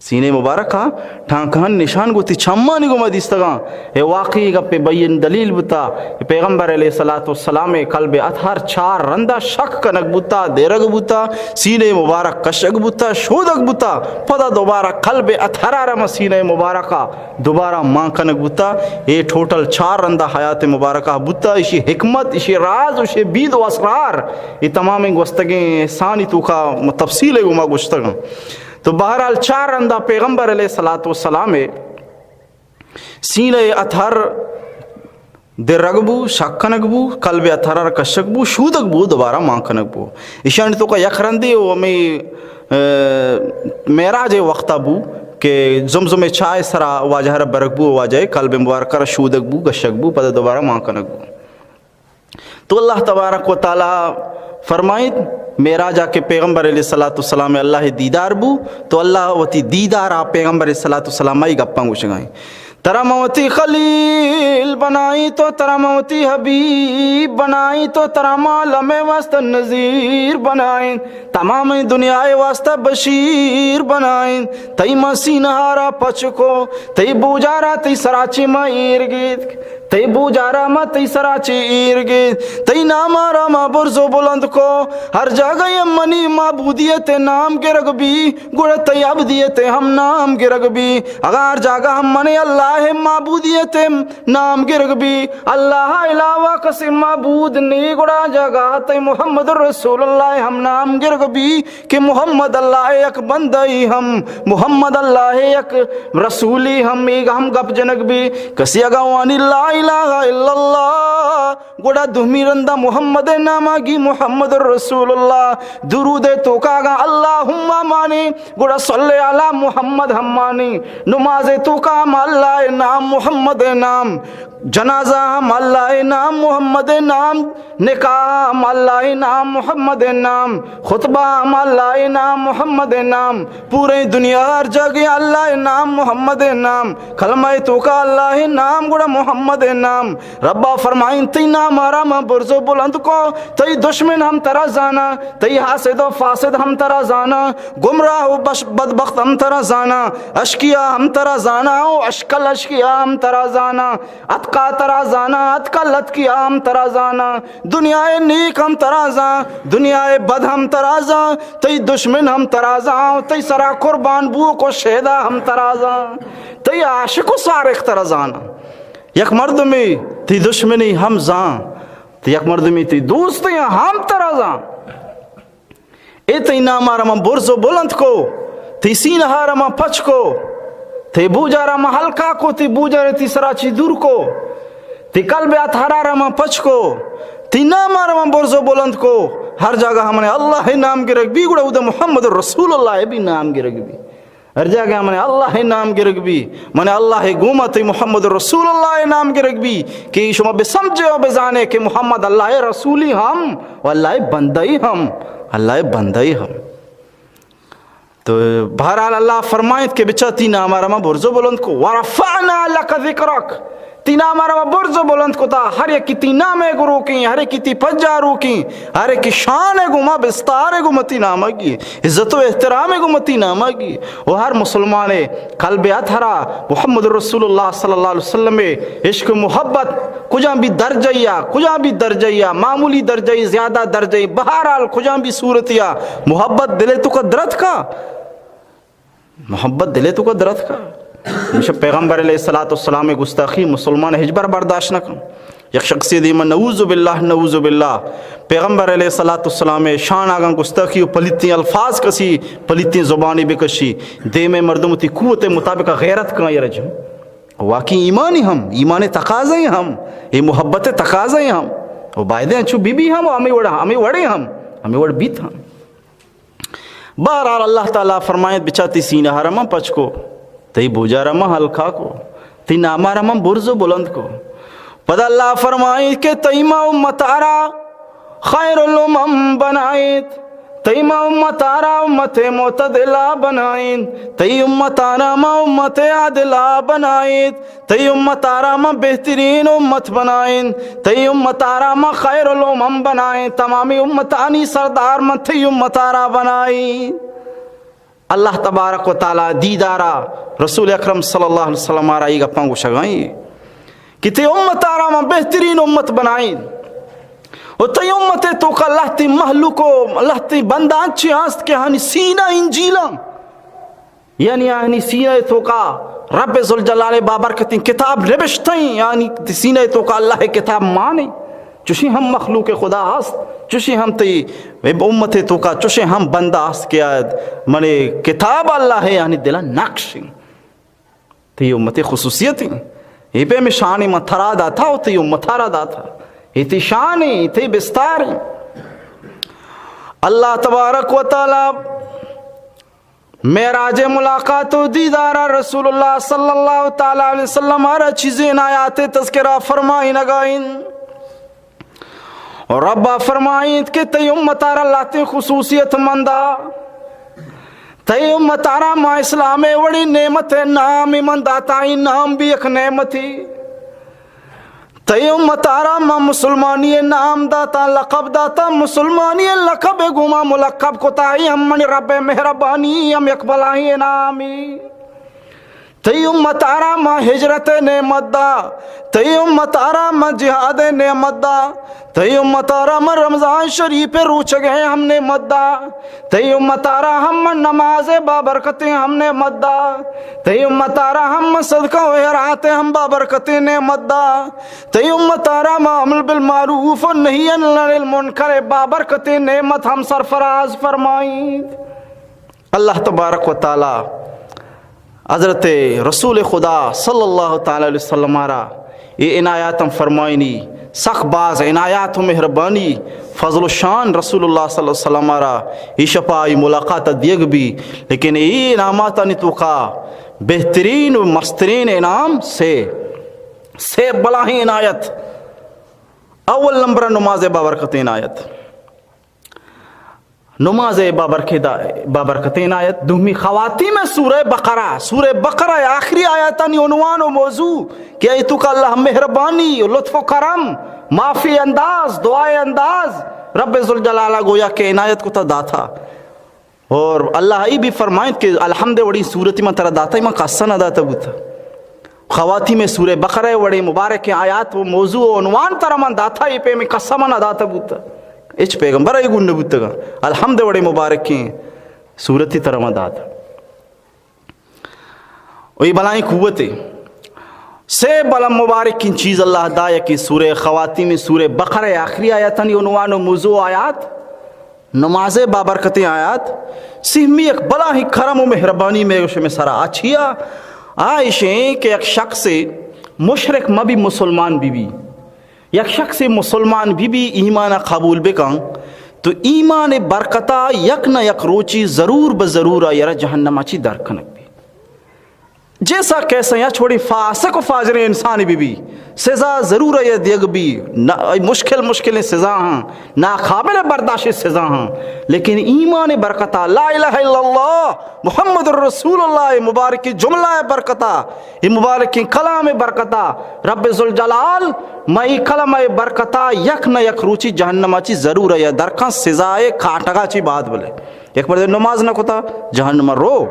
سینہ مبارک ء ٹانکہانی نشان گوں وتی چمانی گوما دیستگاں۔ اے واقعی گپے بین دلیل بوتا کہ پیغمبر علیہ الصلوۃ والسلام ء قلب اطہر چار رندا شک کنگ بوتا، دیرگ بوتا، سینہ مبارک کشگ بوتا، شودگ بوتا، پدا دوبارہ قلب اطہر ء را ما سینہ مبارک ء دوبارہ مان کنگ بوتا۔ اے ٹوٹل چار رندا حیات مبارکہ بوتا۔ اشی حکمت، اشی راز، اشی بید و اسرار، اے تمامیں گوستگیں احسانی توکا تفصیل ء گوما گوشتگاں۔ تو بہرحال چار رندا پیغمبر علیہ الصلوۃ والسلام ء سینہ اطہر درگ بو، شک کنگ بو، قلب اطہر ء کشگ بو، شودگ بو، دوبارہ مان کنگ بو۔ ایشانی توکا یک رندے و ہمیں، اه، معراج وقتا بو کہ زمزم چائے سرا واجہ را برگ بو، واجہ قلب مبارک را شودگ بو، گشگ بو، پدا دوبارہ مان کنگ بو۔ تو اللہ تبارک و تعالی فرمائیت، معراج ءَ کہ پیغمبر علیہ الصلوۃ والسلام ءَ اللہ ءِ دیدار بو، تو اللہ وتی دیدار ءَ پیغمبر علیہ الصلوۃ والسلام ءَ اے گپاں گوشگ ءَ ایں۔ ترا من وتی خلیل بنائیں، تو ترا من وتی حبیب بنائیں، تو ترا من عالم ءِ واسطہ نذیر بنائیں، تمام دنیا ءِ واسطہ بشیر بنائیں۔ تئی من سینہ ءَ را پچ کو، تئی بوجارا تئی سرا چہ من ایر گیتک۔ تئی بوجارا ما تئی سرا چہ ایر گیت، تئی نام ءَ را ما برز و بلند کو۔ ہر جاگہ ءَ منی معبودیت ءِ نام گرگ بی، گڑا تئی عبدیت ءِ ہم نام گرگ بی۔ اگاں ہر جاگہ ءَ من اللہ ءِ معبودیت ءِ نام گرگ بی، اللہ ءَ علاوہ کسے معبود نی، گڑا جاگہ ءَ تئی محمد رسول اللہ ءِ ہم نام گرگ بی۔ کہ محمد اللہ ءِ یک بندہ ئے ہم، محمد اللہ ءِ یک رسولے ہم، اے ہم گپ جنگ بی۔ کسے اگاں وانی لا الہ الا اللہ، گڑا دومی رندا محمد ءِ نام ءَ گی، محمد رسول اللہ۔ درود ءِ توکا اگاں اللہم مانی، گڑا صلی علی محمد ہم مانی۔ نماز ءِ توکا ہم اللہ ءِ نام، محمد ءِ نام۔ جنازہ ہم اللہ ءِ نام، محمد ءِ نام۔ نکاح ہم اللہ ءِ نام، محمد ءِ نام۔ خطبہ ہم اللہ ءِ نام، محمد ءِ نام۔ پوریں دنیا ہر جاگہ اللہ ءِ نام، محمد ءِ نام۔ کلمہ ءِ توکا اللہ ءِ نام، گڑا محمد ءِ نام۔ ربا فرمائیں، تئی نام ءَ را من برز و بلند کو، تئی دشمن ہم ترا زانا، تئی حاسد و فاسد ہم ترا زانا، گمراہ و بش-، بدبخت ہم ترا زانا، اشکیا ہم ترا زانا و اشکل اشکیا ہم ترا زانا۔ اتکا ترا زانا، اتکا لتکیا ہم ترا زانا، دنیا ءِ نیک ہم ترا زان، دنیا ءِ بد ہم ترا زان، تئی دشمن ہم ترا زان، تئی سرا قربان بوک و شیدا ہم ترا زان، تئی عاشق و سارق ترا زان۔ یک مردمے تئی دشمنی ہم زان، تئی یک مردمے تئی دوستی ہم ترا زان۔ اے تئی نام ءَ را من برز و بلند کو، تئی سینہ ءَ را من پچ کو، تئی بوجار ءَ من ہلکا کو، تئی بوجار ءَ تئی سرا چی دور کو، تئی قلب ءِ اطہر ءَ را من پچ کو، تئی نام ءَ را من برز و بلند کو۔ ہر جاگہ ءَ من اللہ ءِ نام گرگ بی، گڑا اودا محمد رسول اللہ ءِ بھی نام گرگ بی۔ ہر جاگہ ءَ من اللہ ءِ نام گرگ بی، من اللہ ءِ گوما تئی محمد رسول اللہ ءِ نام گرگ بی، کہ شما بہ سمجھے و بزانے کہ محمد اللہ ءِ رسولی ہم و اللہ ءِ بندہ ئے ہم، اللہ ءِ بندہ ئے ہم۔ تو بہرحال اللہ فرمائیت کہ بچا تئی نام ءَ را من برز و بلند کو، ورفعنا لک ذکرک، تئی نام ءَ را من برز و بلند کتا، ہر یکے تئی نام ءِ گروکیں، ہر یکے تئی پجاروکیں، ہر یکے شان ءِ گوما، بستار ءِ گوما تئی نام ءَ گی، عزت و احترام ءِ گوما تئی نام ءَ گی۔ و ہر مسلمان ءِ قلب ءِ اطہر ءَ محمد رسول اللہ صلی اللہ علیہ وسلم ءِ عشق و محبت کجام بھی درجہ یا، کجام بھی درجہ یا، معمولی درجہ یا، زیادہ درجہ یا، بہرحال کجام بھی صورت یا، محبت دل ءِ توکا درتکا، محبت دل ءِ توکا درتکا۔ ہمیشہ پیغمبر علیہ الصلوۃ والسلام ءِ گستاخی مسلمان ہچبر برداشت نہ کن۔ یک شخصے دیما نعوذ باللہ، نعوذ باللہ، پیغمبر علیہ الصلوۃ والسلام ءِ شان ءَ اگاں گستاخی و پلیتیں الفاظ کشی، پلیتیں زبانے بکشی، دیم ءِ مردم وتی قوت ءِ مطابق غیرت کن، اے رجم واقعی ایمانی ہم، ایمان ءِ تقاضا ئے ہم، اے محبت ءِ تقاضا ئے ہم۔ و بایدیں انچو بی بی ہم، و ہمے وڑ، ہمے وڑے ہم، ہمے وڑ بیت ہم۔ بہرحال اللہ تعالیٰ فرمائیت، بچا تئی سینہ ءَ را من پچ کو، تئی بوجار ءَ من ہلکا کو، تئی نام ءَ را من برز و بلند کو۔ پدا اللہ فرمائیت کہ تئی ما امت ءَ را خیر الامم بنائیت، تئی ما امت ءَ را امت معتدلہ بنائیت، تئی امت ءَ را ما امت عادلہ بنائیت۔ تئی امت ءَ را من بہترین امت بنائیں، تئی امت ءَ را من خیر الامم بنائیں، تمامی امتانی سردار من تئی امت ءَ را بنائیں۔ اللہ تبارک و تعالیٰ دیدار ءَ رسول اکرم صلی اللہ علیہ وسلم ءَ را اے گپاں گوشگ ءَ ایں کہ تئی امت ءَ را من بہترین امت بنائیں۔ و تئی امت ءِ توکا لہتیں مہلوک و لہتیں بندہ انچیں ہست کہ آہانی سینہ انجیلاں۔ یعنی آہانی سینہ ءِ توکا رب ذوالجلال ءِ بابرکتیں کتاب نبشتہ ایں، یعنی سینہ ءِ توکا اللہ ءِ کتاب مان ایں۔ چوشیں ہم مخلوق خدا ہست، چوشیں ہم تئی امت ءِ توکا چوشیں ہم بندہ ہست کہ آ من کتاب اللہ ءِ یعنی دل ءَ نقش ایں۔ تئی امت ءِ خصوصیت ایں۔ اے پیمیں شان ایں من ترا داتا و تئی امت ءَ را داتا۔ اے تئی شان ایں، اے تئی بستار ایں۔ اللہ تبارک و تعالیٰ معراج ءِ ملاقات و دیدار ءَ رسول اللہ صلی اللہ تعالیٰ علیہ وسلم ءَ را چیزیں آیات ءِ تذکرہ فرمائینگ ءَ ایں۔ اور رب فرمائیت کہ تئی امتارا لہتیں خصوصیت من دا، تئی امتارا ما اسلام وڑی نعمت نام من داتا، این نام بھی ایک نعمتی۔ تئی امتارا ما مسلمانی نام داتا، لقب داتا، مسلمانی لقب گوما ملقب کتا، ای ہم منی رب مہربانی، ہم یک بلاہیں انعامی۔ تئی امتارا ما ہجرت نعمت دا، تئی امتارا ما جہاد نعمت دا، تئی امتارا ما رمضان شریف روچگے ہم نعمت دا، تئی امتارا ہم نماز بابرکتیں ہم نعمت دا، تئی امتارا ہم صدقہ و خیرات ہم بابرکتیں نعمت دا، تئی امتارا ما امر بالمعروف و نہی عن المنکر بابرکتیں نعمت ہم سرفراز فرمائیت۔ اللہ تبارک و تعالی حضرت رسول خدا صلی اللہ تعالی علیہ وسلم را اے عنایات ہم فرمائینی، سخ باز عنایات و مہربانی، فضل و شان رسول اللہ صلی اللہ علیہ وسلم را اے شپا آئی ملاقات دیگ بی، لیکن اے انعاماتانی توکا بہترین و مسترین انعام سے، سے بلاہیں عنایت۔ اول نمبر نماز بابرکت عنایت۔ نماز بابرکت، بابرکتیں آیت۔ دومی خواتیم سورہ بقرہ، سورہ بقرہ آخری آیتانی عنوان و موضوع کہ ای توکا اللہ مہربانی و لطف و کرم، معافی انداز، دعائے انداز، رب ذوالجلالہ گویا کہ عنایت کتا داتا۔ اور اللہ ای بھی فرمائیت کہ الحمد وڑی سورتی من ترا داتا، من قصہ نہ داتا بوتا۔ خواتیم سورہ بقرہ وڑیں مبارکیں آیات و موضوع و عنوان ترا من داتا، اے پیمیں قسم نہ داتا بوتا۔ ہچ پیغمبر ای گون نہ بوتگا۔ الحمد وڑیں مبارکیں سورتی ترا من داتا۔ و اے بلائیں قوتے۔ سے بلا مبارکیں چیز اللہ دایا کہ سورہ خواتیم سورہ بقرہ آخری آیتانی عنوان و موضوع آیات۔ نماز بابرکتیں آیات، سیمی یک بلاہیں کرم و مہربانی مئے و شمئے سرا۔ آ چیا؟ آ ایشیں کہ یک شخصے مشرک مبی، مسلمان بی بی۔ یک شخصے مسلمان بی بی، ایمان قبول بکن، تو ایمان برکتا یک نہ یک روچی ضرور بہ ضرور آئی را جہنم چی در کنگ بی۔ جیسا کیسا یا چھوڑی فاسق و فاجریں انسانی بی بی، سزا ضرور آئی دیگ بی، نہ، آئی مشکل مشکلیں سزا ہاں، ناقابل برداشت سزا ہاں، لیکن ایمان برکتا، لا الہ الا اللہ محمد رسول اللہ مبارکیں جملہ برکتا، اے مبارکیں کلام برکتا، رب ذوالجلال مئی کلمہ برکتا یک نہ یک روچی جہنم چی ضرور آئی درکاں سزائے کاٹگا چی بعد بلے۔ یک مردے نماز نہ کتا، جہنم رو۔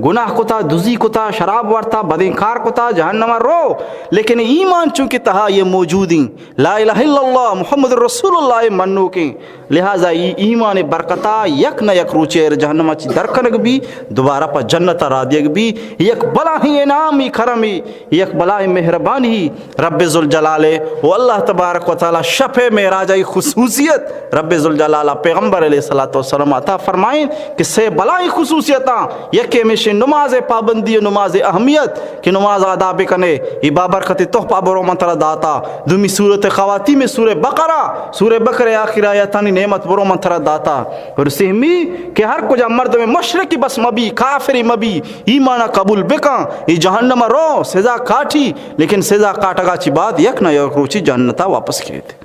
گناہ کتا، دزی کتا، شراب وارتا، بدیں کار کتا، جہنم رو۔ لیکن ایمان چونکہ تہا یہ موجود ہیں، لا الہ الا اللہ محمد رسول اللہ منوکیں، لہذا ای ایمان برکتا یک نہ یک روچے جہنم چی در کنگ بی، دوبارہ پہ جنت را دیگ بی۔ یک بلاہیں انعامی کرمی، یک بلاہیں مہربانی رب ذوالجلال و اللہ تبارک و تعالی شپ معراج ای خصوصیت رب ذوالجلال پیغمبر علیہ الصلوۃ والسلام عطا فرمائیں کہ سے بلاہیں خصوصیتاں، یکے ہمیشیں نماز پابندی و نماز اہمیت کہ نماز ادا بکنے، ای بابرکت تحفہ برو من ترا داتا۔ دومی سورت خواتیم سورہ بقرہ، سورہ بقرہ آخر آیتانی نعمت برو من ترا داتا۔ اور سہمی کہ ہر کجا مردم مشرکی بس مبی، کافری مبی، ایمان قبول بکن، ای جہنم رو، سزا کاٹی، لیکن سزا کاٹگا چی بعد یک نہ یک روچی جنتا واپس کیت۔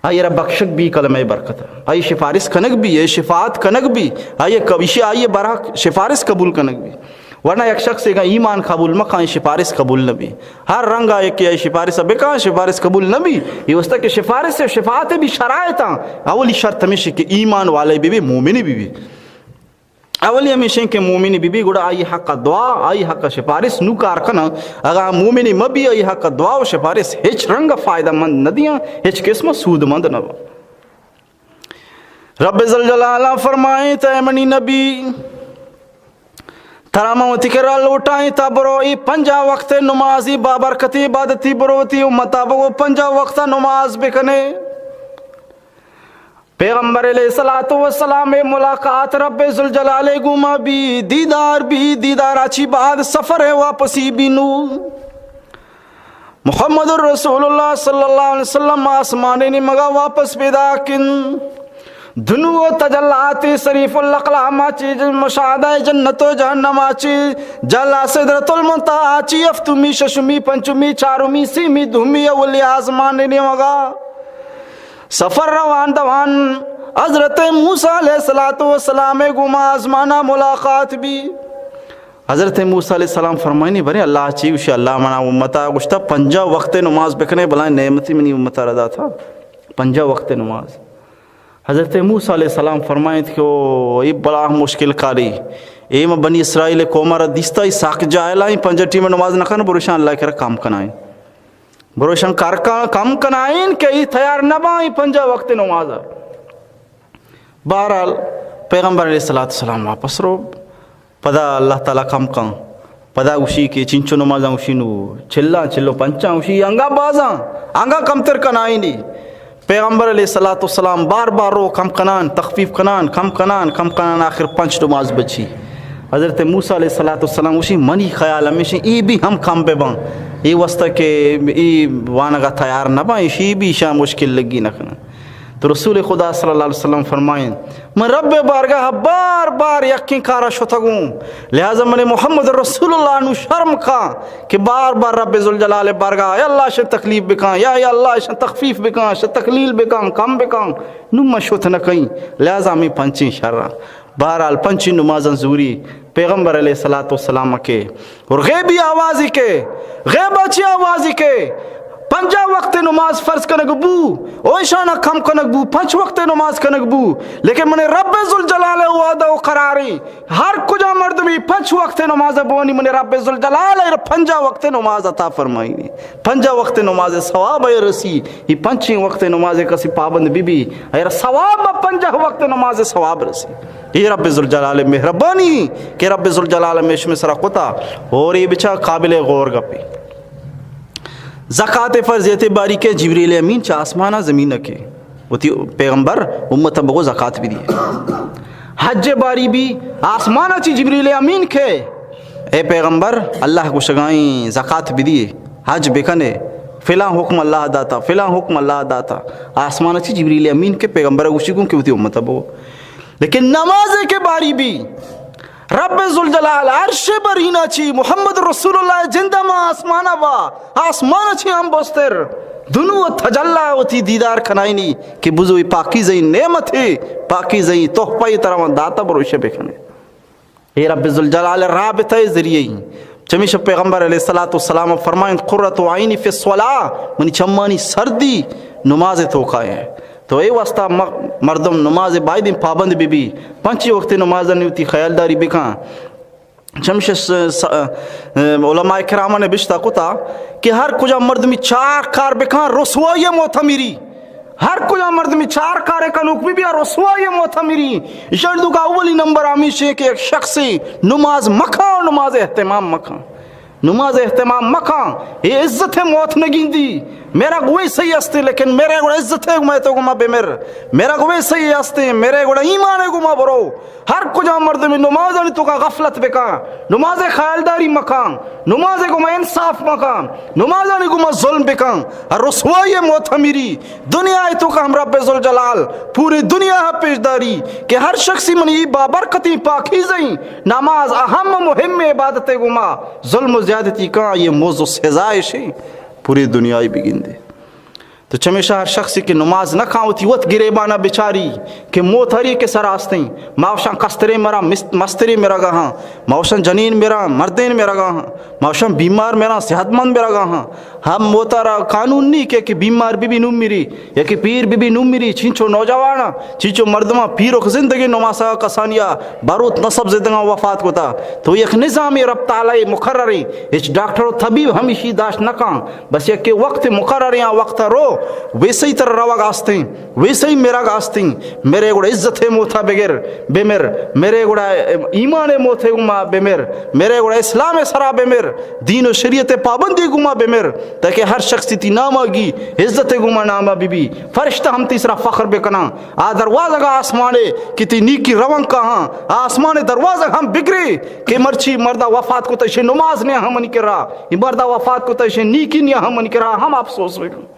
آئی را بخشگ بی کلمہ برکت، آئی شفارس کنگ بی، آئی شفاعت کنگ بی، آئی کبیشی آئی برحق شفارس قبول کنگ بی۔ ورنہ یک شخص ایگا ایمان قبول مکان، شفارس قبول نبی۔ ہر رنگا یک آئی شفارس بکان، شفارس قبول نبی۔ یہ واسطہ کہ شفارس و شفاعت بھی شرائطاں۔ اولی شرط ہمیشہ کہ ایمان والے بی بی، مومنی بی بی۔ اولی ہمیشیں کہ مومنی بی بی، گڑا آئی حق دعا، آئی حق شفارس نو کار کناں۔ اگاں مومنی مبی، آئی حق دعا و شفارس ہچ رنگ فائدہ مند نہ دیاں، ہچ قسم سود مند نہ با۔ رب ذوالجلال فرمائیں، اے منی نبی، ترا من وتی کرا لوٹائیں تا برو ای پنجاہ وقت نمازی بابرکتی عبادتی برو وتی امتا بگو پنجاہ وقت نماز بکنے۔ پیغمبر علیہ الصلوۃ والسلام ملاقات رب ذوالجلال گوما بی، دیدار بی، دیدار اچی بعد سفر واپسی بی نو۔ محمد رسول اللہ صلی اللہ علیہ وسلم آسمان نیمگا واپس پیدا کن۔ دنو تجلات شریف الاقلام چی، مشاہدہ جنت و جہنم چی، جلا سدرۃ المنتہی چی، ہفتمی، ششمی، پنچمی، چارمی، سیمی، دومی اولی آسمان نیمگا۔ سفر روان دوان حضرت موسیٰ علیہ الصلوۃ والسلام گوما آسمانا ملاقات بی۔ حضرت موسیٰ علیہ السلام فرمائنی، برے اللہ چی گوشی؟ اللہ منا امتا گوشتا پنجاہ وقت نماز بکنے، بلائیں نعمتی منی امتا را داتا، پنجاہ وقت نماز۔ حضرت موسیٰ علیہ السلام فرمائیت کہ او اے بلا مشکل کاری، اے ما بنی اسرائیل قوم را دیستا، ای ساک جاہلائیں، پنجاہ ٹیم نماز نہ کن، بروشان اللہ کرا کم کنائیں۔ بروشان کار کا-، کم کنائیں کہ ای تیار نہ باں، ای پنجاہ وقت نماز۔ بہرحال، پیغمبر علیہ الصلوۃ والسلام واپس رو، پدا اللہ تعالیٰ کم کن، پدا گوشی کہ چنچو نمازاں گوشی نو چلاں، چلو پنچاں گوشی، انگا بازاں، انگا کمتر کنائینی۔ پیغمبر علیہ الصلوۃ والسلام بار بار رو کم کنان، تخفیف کنان، کم کنان، کم کنان، آخر پنچ نماز بچی۔ حضرت موسیٰ علیہ الصلوۃ والسلام گوشی، منی خیال ہمیشہ ای بھی ہم کم بہ باں، ای واسطہ کہ ای وانگا تیار نہ باں، اشی بھی شاں مشکل لگی نہ کنن۔ تو رسول خدا صلی اللہ علیہ وسلم فرمائیں، من رب بارگاہ بار بار یکیں کارا شتگوں، لہذا من محمد رسول اللہ نو شرم کاں کہ بار بار رب ذوالجلال بارگاہ، اے اللہ شن تکلیف بکاں، یا اے اللہ شن تخفیف بکاں، شن تکلیل بکاں، کم بکاں، نو من شت نہ کئیں، لہذا ہمیں پنچیں شراں۔ بہرحال پنچیں نمازاں زوری پیغمبر علیہ الصلوۃ والسلام کے اور غیبی آوازی کے، غیبا چی آوازی کے، پنجاہ وقت نماز فرض کنگ بو، او ایشانا کم کنگ بو، پنچ وقت نماز کنگ بو، لیکن من رب ذوالجلال وعدہ و قراری، ہر کجا مردمی پنچ وقت نماز بوانی، من رب ذوالجلال ایر پنجاہ وقت نماز عطا فرمائینی، پنجاہ وقت نماز ثواب ایر رسی۔ یہ پنچیں وقت نماز کسی پابند بی بی، ایر ثواب، پنجاہ وقت نماز ثواب رسی۔ یہ رب ذوالجلال مہربانی کہ رب ذوالجلال ہمیش میں سرا کتا، اور یہ بچا قابل غور گپی۔ زکات فرضیت باری کے جبریل امین چا آسمانا زمین کے، وتی پیغمبر امت بگو زکات بھی دیے۔ حج باری بھی آسمانا چی جبریل امین کے، اے پیغمبر، اللہ گوشگائیں زکات بدیے، حج بکنے، فلاں حکم اللہ داتا، فلاں حکم اللہ داتا۔ آسمان چی جبریل امین کے پیغمبر گوشی گوں کہ وتی امت بو۔ لیکن نماز کے باری بھی رب ذوالجلال عرش برینا چی محمد رسول اللہ جندہ ما آسمانا با، آسمان چی ہم بستر دنو تجلا وتی دیدار کنائنی کہ بزوی پاکیزئی نعمت ہے، پاکیزئی تحفہ ترا من داتا، بروشے بکنے۔ اے رب ذوالجلال رابطہ ذریعہ ہی۔ چمیشہ پیغمبر علیہ الصلوۃ والسلام فرمائیں، قرۃ عینی فی الصلاۃ، منی چمانی سردی نماز توکا ہے۔ تو اے واسطہ م-، مردم نماز باید پابند بی بی، پنچی وقت نماز نیوتی خیالداری بکاں۔ چمیشہ س-، س-، علماء کرام نے بشتا کتا کہ ہر کجا مردمی چار کار بکاں، رسوائی موت میری۔ ہر کجا مردمی چار کارے کنوک بی بیا، رسوائی موت میری۔ ایشان دو کا اولی نمبر ہمیش ہے کہ ایک شخص نماز مکھاں، نماز اہتمام مکھاں، نماز اہتمام مکھاں۔ یہ عزت موت نگیندی۔ میرا گوئی صحیح ہستے، لیکن میرے گوڑا عزت ہے، میں تو گما بمر۔ میرا گوئی صحیح ہستے، میرے گوڑا ایمان ہے، گما برو۔ ہر کجا مردمی نمازانی توکا غفلت بکاں، نماز خیالداری مکاں، نماز گما انصاف مکاں، نمازانی گما ظلم بکاں، رسوائی موت میری۔ دنیا توکا ہم رب ذوالجلال پوری دنیا پیش داری کہ ہر شخصی منی بابرکتی پاکیزئی نماز اہم مہم عبادت گما ظلم و زیادتی کاں، یہ موضوع سزائے شے پوری دنیای بگندے۔ تو چمیشہ ہر شخصی کہ نماز نہ کاں وتی وت گریبانا بچاری کہ موت ہری کہ سر آستیں، ما وشاں کستریں مراں، مست-، مستریں مرگا ہاں، ما وشاں جنین مراں، مردین مرگا ہاں، ما وشاں بیمار مراں، صحت مند مرگا ہاں۔ ہم موتا را قانون نی کہ، کہ بیمار بی بی نو مری، یا کہ پیر بی بی نو مری، چینچو نوجوانا، چینچو مردماں پیرک زندگی نماسا کسانیا بروت نصب زدگاں وفات کتا۔ تو یک نظام رب تعالی مقرری، ہچ ڈاکٹر و طبیب ہمیشی داشت نہ کاں۔ بس یکے وقت مقرر یا وقت رو، ویسے تر روگ آستیں، ویسے مرگ آستیں۔ میرے گڑا عزت موتا بگر، بمر، میرے گڑا ایمان موتے گما بمر، میرے گڑا اسلام سرا بمر، دین و شریعت پابندی گما بمر، تاکہ ہر شخصی تی ناما گی عزت گما ناما بی بی، فرشتہ ہم تیسرا فخر بکناں۔ آ دروازگ آسمانے کہ تی نیکی روان کہاں، آسمان دروازگ ہم بگرے کہ مرچی مردا وفات کتا، شے نماز نے ہم منی کرا، ای مردا وفات کتا، شے نیکی نے ہم منی کرا، ہم افسوس بکن۔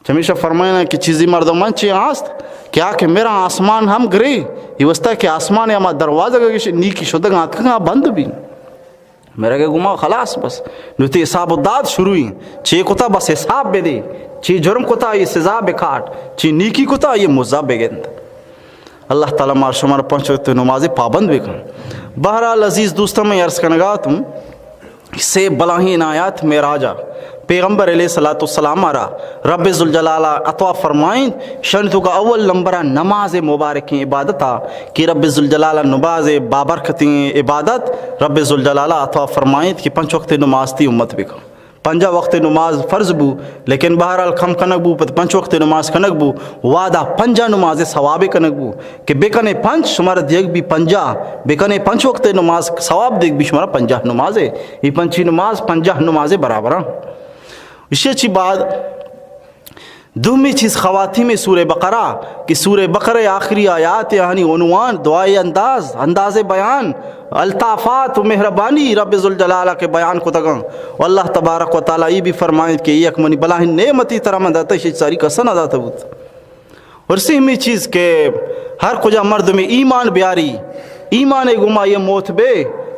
چمیشہ فرمائنا کہ چیزی مردم من چی آست کہ آ کہ میرا آسمان ہم گرے، ای واسطہ کہ آسمان ہما دروازگ کہ شے نیکی شدگ آتکگاں بند بی۔ مرگ ءَ گوما خلاص بس۔ نوں تئی حساب و داد شروع ایں۔ چے کتا بس حساب بدے۔ چے جرم کتا آئی سزا بکاٹ۔ چے نیکی کتا آئی مزا بگند۔ اللہ تعالی مار شمار پنچ وقت نماز پابند بکن۔ بہرحال عزیز دوستاں، من عرض کنگا اتوں، سے بلاہیں عنایات معراج ءَ پیغمبر علیہ الصلوۃ والسلام ءَ را رب ذوالجلال ءَ عطا فرمائینت۔ شانی توکا اول نمبر ءَ نماز مبارکیں عبادت ءَ کہ رب ذوالجلال ءَ نماز بابرکتیں عبادت رب ذوالجلال ءَ عطا فرمائینت کہ پنچ وقت نماز تئی امت بکن۔ پنجاہ وقت نماز فرض بو، لیکن بہرحال کم کنگ بو، پد پنچ وقت نماز کنگ بو، وعدہ پنجاہ نماز ثواب کنگ بو کہ بکنے پنچ شمارا دیگ بی پنجاہ، بکنے پنچ وقت نماز ثواب دیگ بی شمارا پنجاہ نماز۔ اے پنچی نماز پنجاہ نماز برابر ایں۔ ایشی چی بعد دومی چیز خواتیم سورہ بقرہ کہ سورہ بقرہ آخری آیات، یعنی عنوان، دعائے انداز، انداز بیان، الطافات و مہربانی رب ذوالجلال ءَ کہ بیان کتگاں۔ و اللہ تبارک و تعالی ای بھی فرمائیت کہ یک منی بلاہیں نعمتی ترا من داتا، ایشی ساری کسا نہ داتا بوت۔ اور سیمی چیز کہ ہر کجا مردم ایمان بیاری، ایمان گما یہ موت بے،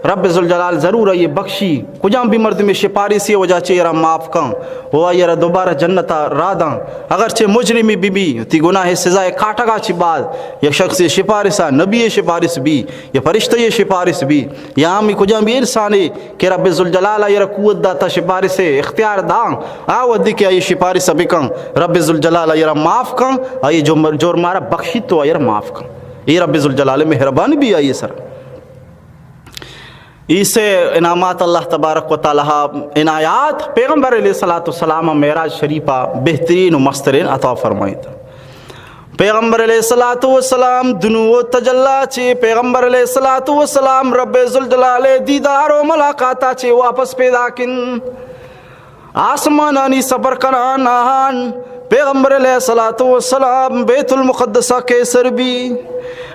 رب ذوالجلال ضرور یہ بخشی۔ کجام بھی مردم شپارسی وجہ چے را معاف کن، و آئی را دوبارہ جنت ءَ راہ داں۔ اگرچہ مجرمی بی بی، تی گناہ سزا کاٹگا چی بعد، یک شخص شپارسا، نبی شپارس بی، یا فرشتہ شپارس بی، یا ہمی کجام بھی انسانے کہ رب ذوالجلال آئی را قوت داتا، شپارس اختیار داں، آ وھدی کہ آئی شپارس بکن، رب ذوالجلال آئی را معاف کن، آئی جو-، جرمارا بخشیت و آئی را معاف کن۔ اے رب ذوالجلال مہربانی بی آئی سر۔ ایسے انعامات اللہ تبارک و تعالی عنایات پیغمبر علیہ الصلوۃ والسلام معراج شریفا بہترین و مسترین عطا فرمائیت۔ پیغمبر علیہ الصلوۃ والسلام دنو و تجلا چی پیغمبر علیہ الصلوۃ والسلام رب ذوالجلال دیدار و ملاقاتا چی واپس پیدا کن۔ آسمانانی سفر کنان آہان پیغمبر علیہ الصلوۃ والسلام بیت المقدس ءَ کہ سر بی،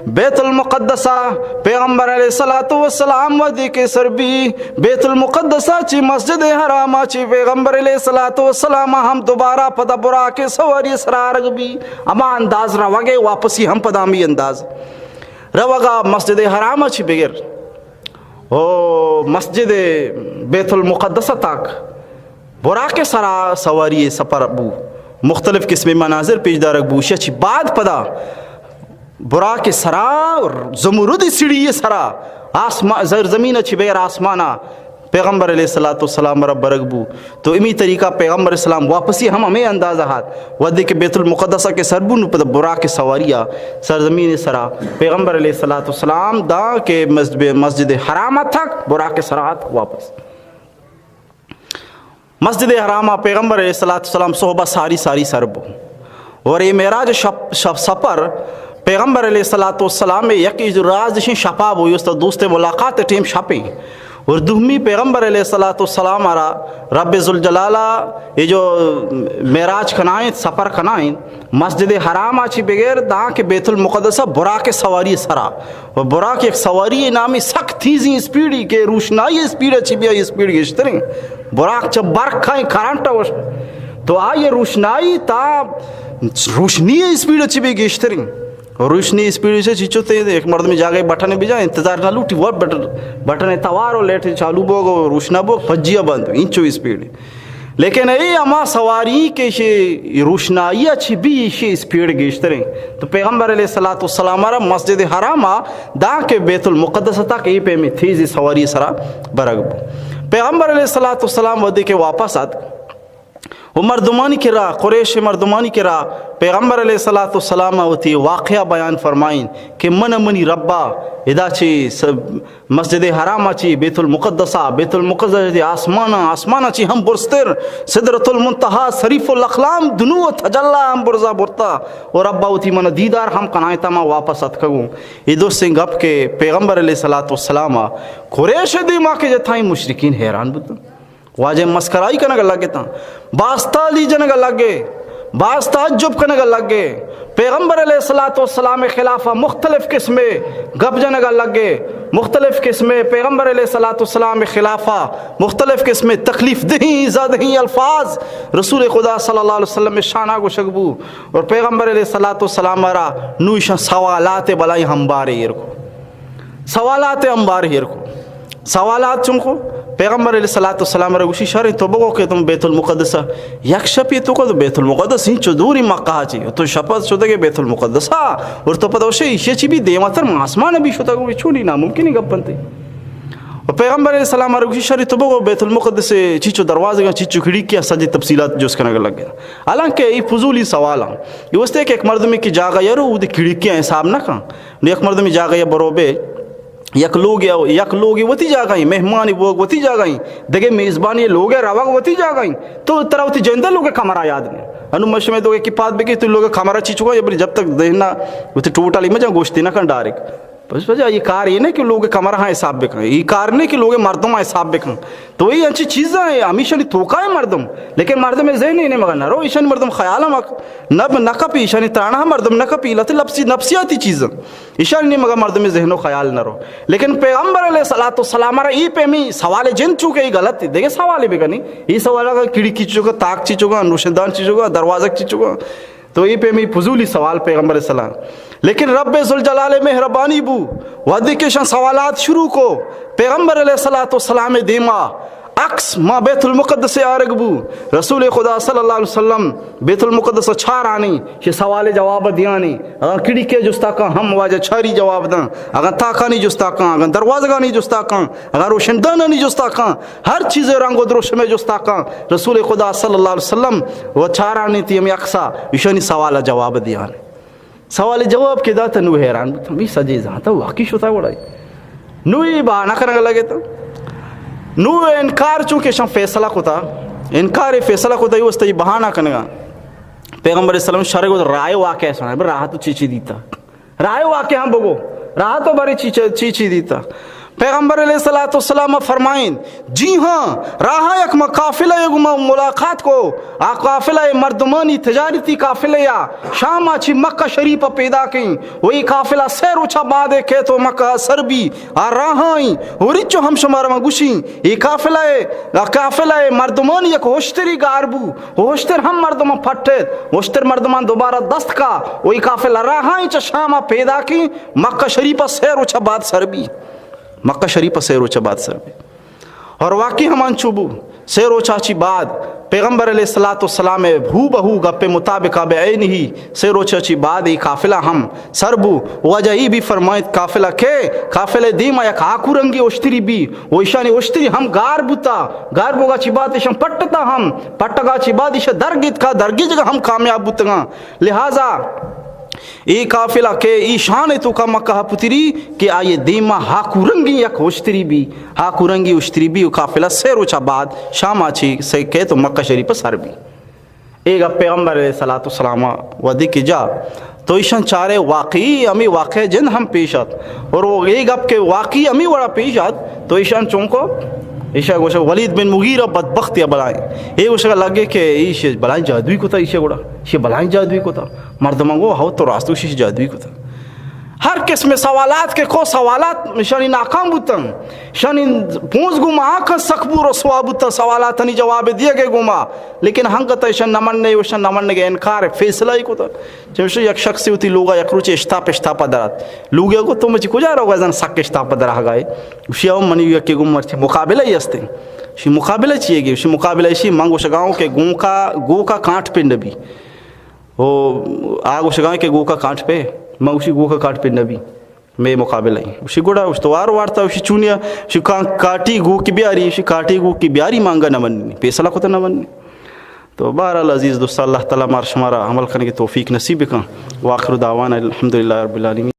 بیت المقدس ءَ پیغمبر علیہ الصلوۃ والسلام وھدی کہ سر بی، بیت المقدس ءَ چی مسجد حرام ءَ چی پیغمبر علیہ الصلوۃ والسلام ہم دوبارہ پدا براق سواری سرا آرگ بی۔ ہما انداز روگے واپسی ہم پدا ہمی انداز۔ روگا مسجد حرام ءَ چی بگر او مسجد بیت المقدس تک براق سرا سواری سفر بو، مختلف قسم مناظر پیش دارگ بو۔ شچ بعد پدا براق سرا زمرد سیڑھی سرا آسمان، زر زمین چی بیر آسمانا پیغمبر علیہ الصلوۃ والسلام را برگ بو۔ تو امی طریقہ پیغمبر اسلام واپسی ہم ہمیں اندازہ ہات۔ وھدے کہ بیت المقدس کے سر بو، نو پدا براق سواری سرزمین سرا پیغمبر علیہ الصلوۃ والسلام دا کہ مسجد، مسجد حرام تک براق سرا تک واپس۔ مسجد حرام پیغمبر علیہ الصلوۃ والسلام صحبہ ساری ساری سر بو۔ اور یہ معراج شپ، شپ سفر پیغمبر علیہ الصلوۃ والسلام یک راز شپا بو، یوستا دوست ملاقات ٹیم شپیں۔ اور دومی پیغمبر علیہ الصلوۃ والسلام را رب ذوالجلال یہ جو معراج کنائیں، سفر کنائیں، مسجد حرام چی بغیر داں کہ بیت المقدس براق سواری سرا۔ و براق یک سواری نامی سک تیزیں اسپیڈی کہ روشنائی اسپیڈ چی بیا اسپیڈ گیشتریں۔ براق چہ برق کائیں کرنٹ وش تو آئی روشنائی تا روشنی اسپیڈ چی بھی گیشتریں۔ روشنی اسپیڈ چہ چیچو تے ایک مردمی جاگہ بٹن بجا انتظار نہ لوٹی، وہ بٹن، بٹن توار و لیٹ چالو بوگ و روشنا بوگ پجیا بند، انچو اسپیڈ۔ لیکن اے ہما سواری کہ شے روشنائی چی بھی شے اسپیڈ گیشتریں۔ تو پیغمبر علیہ الصلوۃ والسلام را مسجد حرام داں کہ بیت المقدس تک اے پیمیں تیزی سواری سرا برگ بو۔ پیغمبر علیہ الصلوۃ والسلام وھدے کہ واپس آت، و مردمانی کرا، قریش مردمانی کرا پیغمبر علیہ الصلوۃ والسلام وتی واقعہ بیان فرمائیں کہ من منی ربا ادا چی س-، مسجد حرام چی بیت المقدس، بیت المقدس چی آسمان، آسمان چی ہم برزتر، سدرۃ المنتہی، صریف الاقلام، دنو تجلا ہم برزا برتا و ربا وتی من دیدار ہم کنائیں تا ما واپس اتکگوں۔ یہ درستیں گپ کہ پیغمبر علیہ الصلوۃ والسلام قریش دیما کہ جتائیں مشرکین حیران بوتن۔ واجہ مسکرائی کنگ لگتاں، باز تالی جنگ لگے، باز تعجب کنگ لگے۔ پیغمبر علیہ الصلوۃ والسلام خلاف مختلف قسم گپ جنگ لگے، مختلف قسم پیغمبر علیہ الصلوۃ والسلام خلاف مختلف قسم تکلیف دہی، ایذا دہی الفاظ رسول خدا صلی اللہ علیہ وسلم شانا گوشگ بو۔ اور پیغمبر علیہ الصلوۃ والسلام را نوشاں سوالات بلائی ہمبار ایر کو۔ سوالات انبار ہیر کو۔ سوالات چون کو؟ پیغمبر علیہ الصلوۃ والسلام را گوشی، شر، تو بگو کہ تم بیت المقدس ءَ یک شپی تو کو، بیت المقدس انچو دوری مکہ ءَ چی، تو شپ ءَ شدگے بیت المقدس ءَ، اور تو پدا وشے ایشی چی بھی دیما تر آسمان بھی شتا، گوشی چونی، ناممکن گپ انت۔ و پیغمبر علیہ السلام را گوشی، شر، تو بگو بیت المقدس چیچو دروازگاں، چیچو کھڑکیاں، سجی تفصیلات جست کنگ لگے۔ حالانکہ ای فضولی سوال ہیں۔ یہ واسطے کہ یک مردمی کی جاگہ یرو، اودی کھڑکیاں حساب نہ کن۔ نو یک مردمی جاگہ یا برو بے، یک لوگ یا، یک لوگی وتی جاگہ ہیں، مہمانی بوگ وتی جاگہ ہیں، دگے میزبانی لوگ روگ وتی جاگہ ہیں۔ تو ترا وتی جندے لوگ کمرہ یاد نہیں۔ انو مشمے تو کی پات بگی تو لوگ کمرہ چیچو گا، یا بری جب تک ذہن نہ وتی ٹوٹلی مجا گوشتی نہ کن ڈائریکٹ۔ بس وجہ یہ کار یہ نہیں کہ لوگ کمرہ ہاں حساب بکن، یہ کار نہیں کہ لوگ مردم ہاں حساب بکن۔ تو یہ انچی چیزاں ہیں، ہمیشہ نہیں توکا ہے مردم، لیکن مردم ذہن ہی نہیں مگا نہ رو، ایشانی مردم خیال ہم نب نہ کپی، ایشانی ترانا ہم مردم نہ کپی، لت لپسی نفسیاتی چیزاں، ایشانی نہیں مگا مردم ذہن و خیال نہ رو۔ لیکن پیغمبر علیہ الصلوۃ والسلام را ای پیمی سوال جن چو کہ یہ غلط ہے، دیکھے سوال بکنی، یہ سوال اگر کھڑکی چیچو گا، تاک چیچو گا، نوشندان چیچو گا، دروازہ چیچو گا، تو اے پیمیں فضولی سوال پیغمبر علیہ السلام۔ لیکن رب ذوالجلال مہربانی بو، وہدے کہ اشاں سوالات شروع کو، پیغمبر علیہ الصلوۃ والسلام دیما عکس ما بیت المقدس آرگ بو، رسول خدا صلی اللہ علیہ وسلم بیت المقدس چارانی، شی سوال جواب دیانی۔ اگاں کھڑکی جستا کن ہم واجہ چاری جواب داں، اگاں تاکانی جستا کن، اگاں دروازگانی جستا کن، اگاں روشندانانی جستا کن، ہر چیز رنگ و دروشم جستا کن، رسول خدا صلی اللہ علیہ وسلم و چارانی تی ہمیں عکسا ایشانی سوال جواب دیان۔ سوال جواب کہ داتا نو حیران بوتم، بھی سجے زانتا واقعی شتا وڑائی۔ نو یہ بہانہ کنگا لگے تا۔ نو انکار چونکہ شان فیصلہ کتا، انکار فیصلہ کتا، یہ واسطہ یہ بہانہ کنگا۔ پیغمبر علیہ السلام شرع کو رائے واقعہ سنا، راہ تو چی چی دیتا۔ راہ واقعہ ہم بگو، راہ تو بارے چی چی، چی چی دیتا۔ پیغمبر علیہ الصلوۃ والسلام فرمائیں، جی ہاں، راہ یک ما قافلہ یک ما ملاقات کو، آ قافلہ مردمانی تجارتی قافلہ یا شام چی مکہ شریف پیدا کیں، وہی قافلہ سیر روچا بعد کہ تو مکہ سر بی، آ راہائیں، اور چو ہم شمار ما گوشیں، یہ قافلہ، قافلہ مردمانی یک ہوشتری گار بو، ہوشتر ہم مردمان پھٹت، ہوشتر مردمان دوبارہ دست کا، وہی قافلہ راہائیں چہ شام پیدا کیں، مکہ شریف ءَ سہ روچ ءَ بعد سر بی۔ مکہ شریف ءَ سہ روچ ءَ بعد سر بی۔ اور واقعی ہمانچو بو۔ سہ روچ ءَ چی بعد پیغمبر علیہ الصلوۃ والسلام ءِ ہو بہ ہو گپ ءِ مطابق ءَ بعینہ سہ روچ ءَ چی بعد اے قافلہ ہم سر بو۔ واجہ ای بھی فرمائیت قافلہ کہ قافلہ دیما یک ہاکو رنگی اشتری بی۔ و ایشانی اشتری ہم گار بوتا۔ گار بوگا چی بعد ایشان پٹتا ہم۔ پٹگا چی بعد ایشان درگیت کا درگی جگہ ہم کامیاب بوتگاں۔ لہذا اے قافلہ کہ ای شان ءِ توکا مکہ ءَ پتری کہ آئی دیما ہاکو رنگی یک اشتری بی، ہاکو رنگی اشتری بی و قافلہ سہ روچ ءَ بعد شام ءَ چی سہ کیت و مکہ شریف ءَ سر بی۔ اے گپ پیغمبر علیہ الصلوۃ والسلام ءَ وھدے کہ جا تو ایشان چارے واقعی ہمے واقعہ جند ہم پیش ات اور وہ اے گپ کہ واقعی ہمے وڑا پیش ات تو ایشان چونکو ایشا گوشگ ولید بن مغیرہ بدبخت یا بلائیں۔ اے گوشگ لگے کہ ایش بلائیں جادوئی کتا، ایشا گوڑا ایش بلائیں جادوئی کتا۔ مردمان گو ہو تو راستو شیش جادوئی کتا۔ ہر قسم سوالات کہ کو سوالات شانی ناکام بوتن، شانی پونز گو ما آکن سک بو رسوا بوتن سوالاتانی جواب دیگے گو ما، لیکن ہنگت ایشان نمن نے، ایشان نمن نے انکار فیصلہ ہی کتا۔ چمیشہ یک شخصی وتی لوگا یک روچے اشتاپ اشتاپا درات۔ لوگے گو تو مچی کجا روگا زن سک اشتاپا درہگائے۔ اشی او منی یکی گو مرچی مقابلہ ہی ہستے۔ شی مقابلہ چیے گے؟ شی مقابلہ ایشی من گوشگاؤں کہ گوکا، گوکا کانٹ پہ نبی۔ او آ گوشگاں کہ گوکا کانٹ پہ، من گوشی گوکا کانٹ پہ نبی، مے مقابلہ ہی۔ اشی گڑا اشتوار وارتا، اشی چونیا، اشی کان-، کاٹی گوکی بیاری، اشی کاٹی گوکی بیاری مانگا نہ مننی، فیصلہ کتا نہ مننی۔ تو بہرحال عزیز دوستاں، اللہ تعالی مار شمارا عمل کنگے توفیق نصیب بکن۔ وآخر دعوانا الحمدللہ رب العالمین۔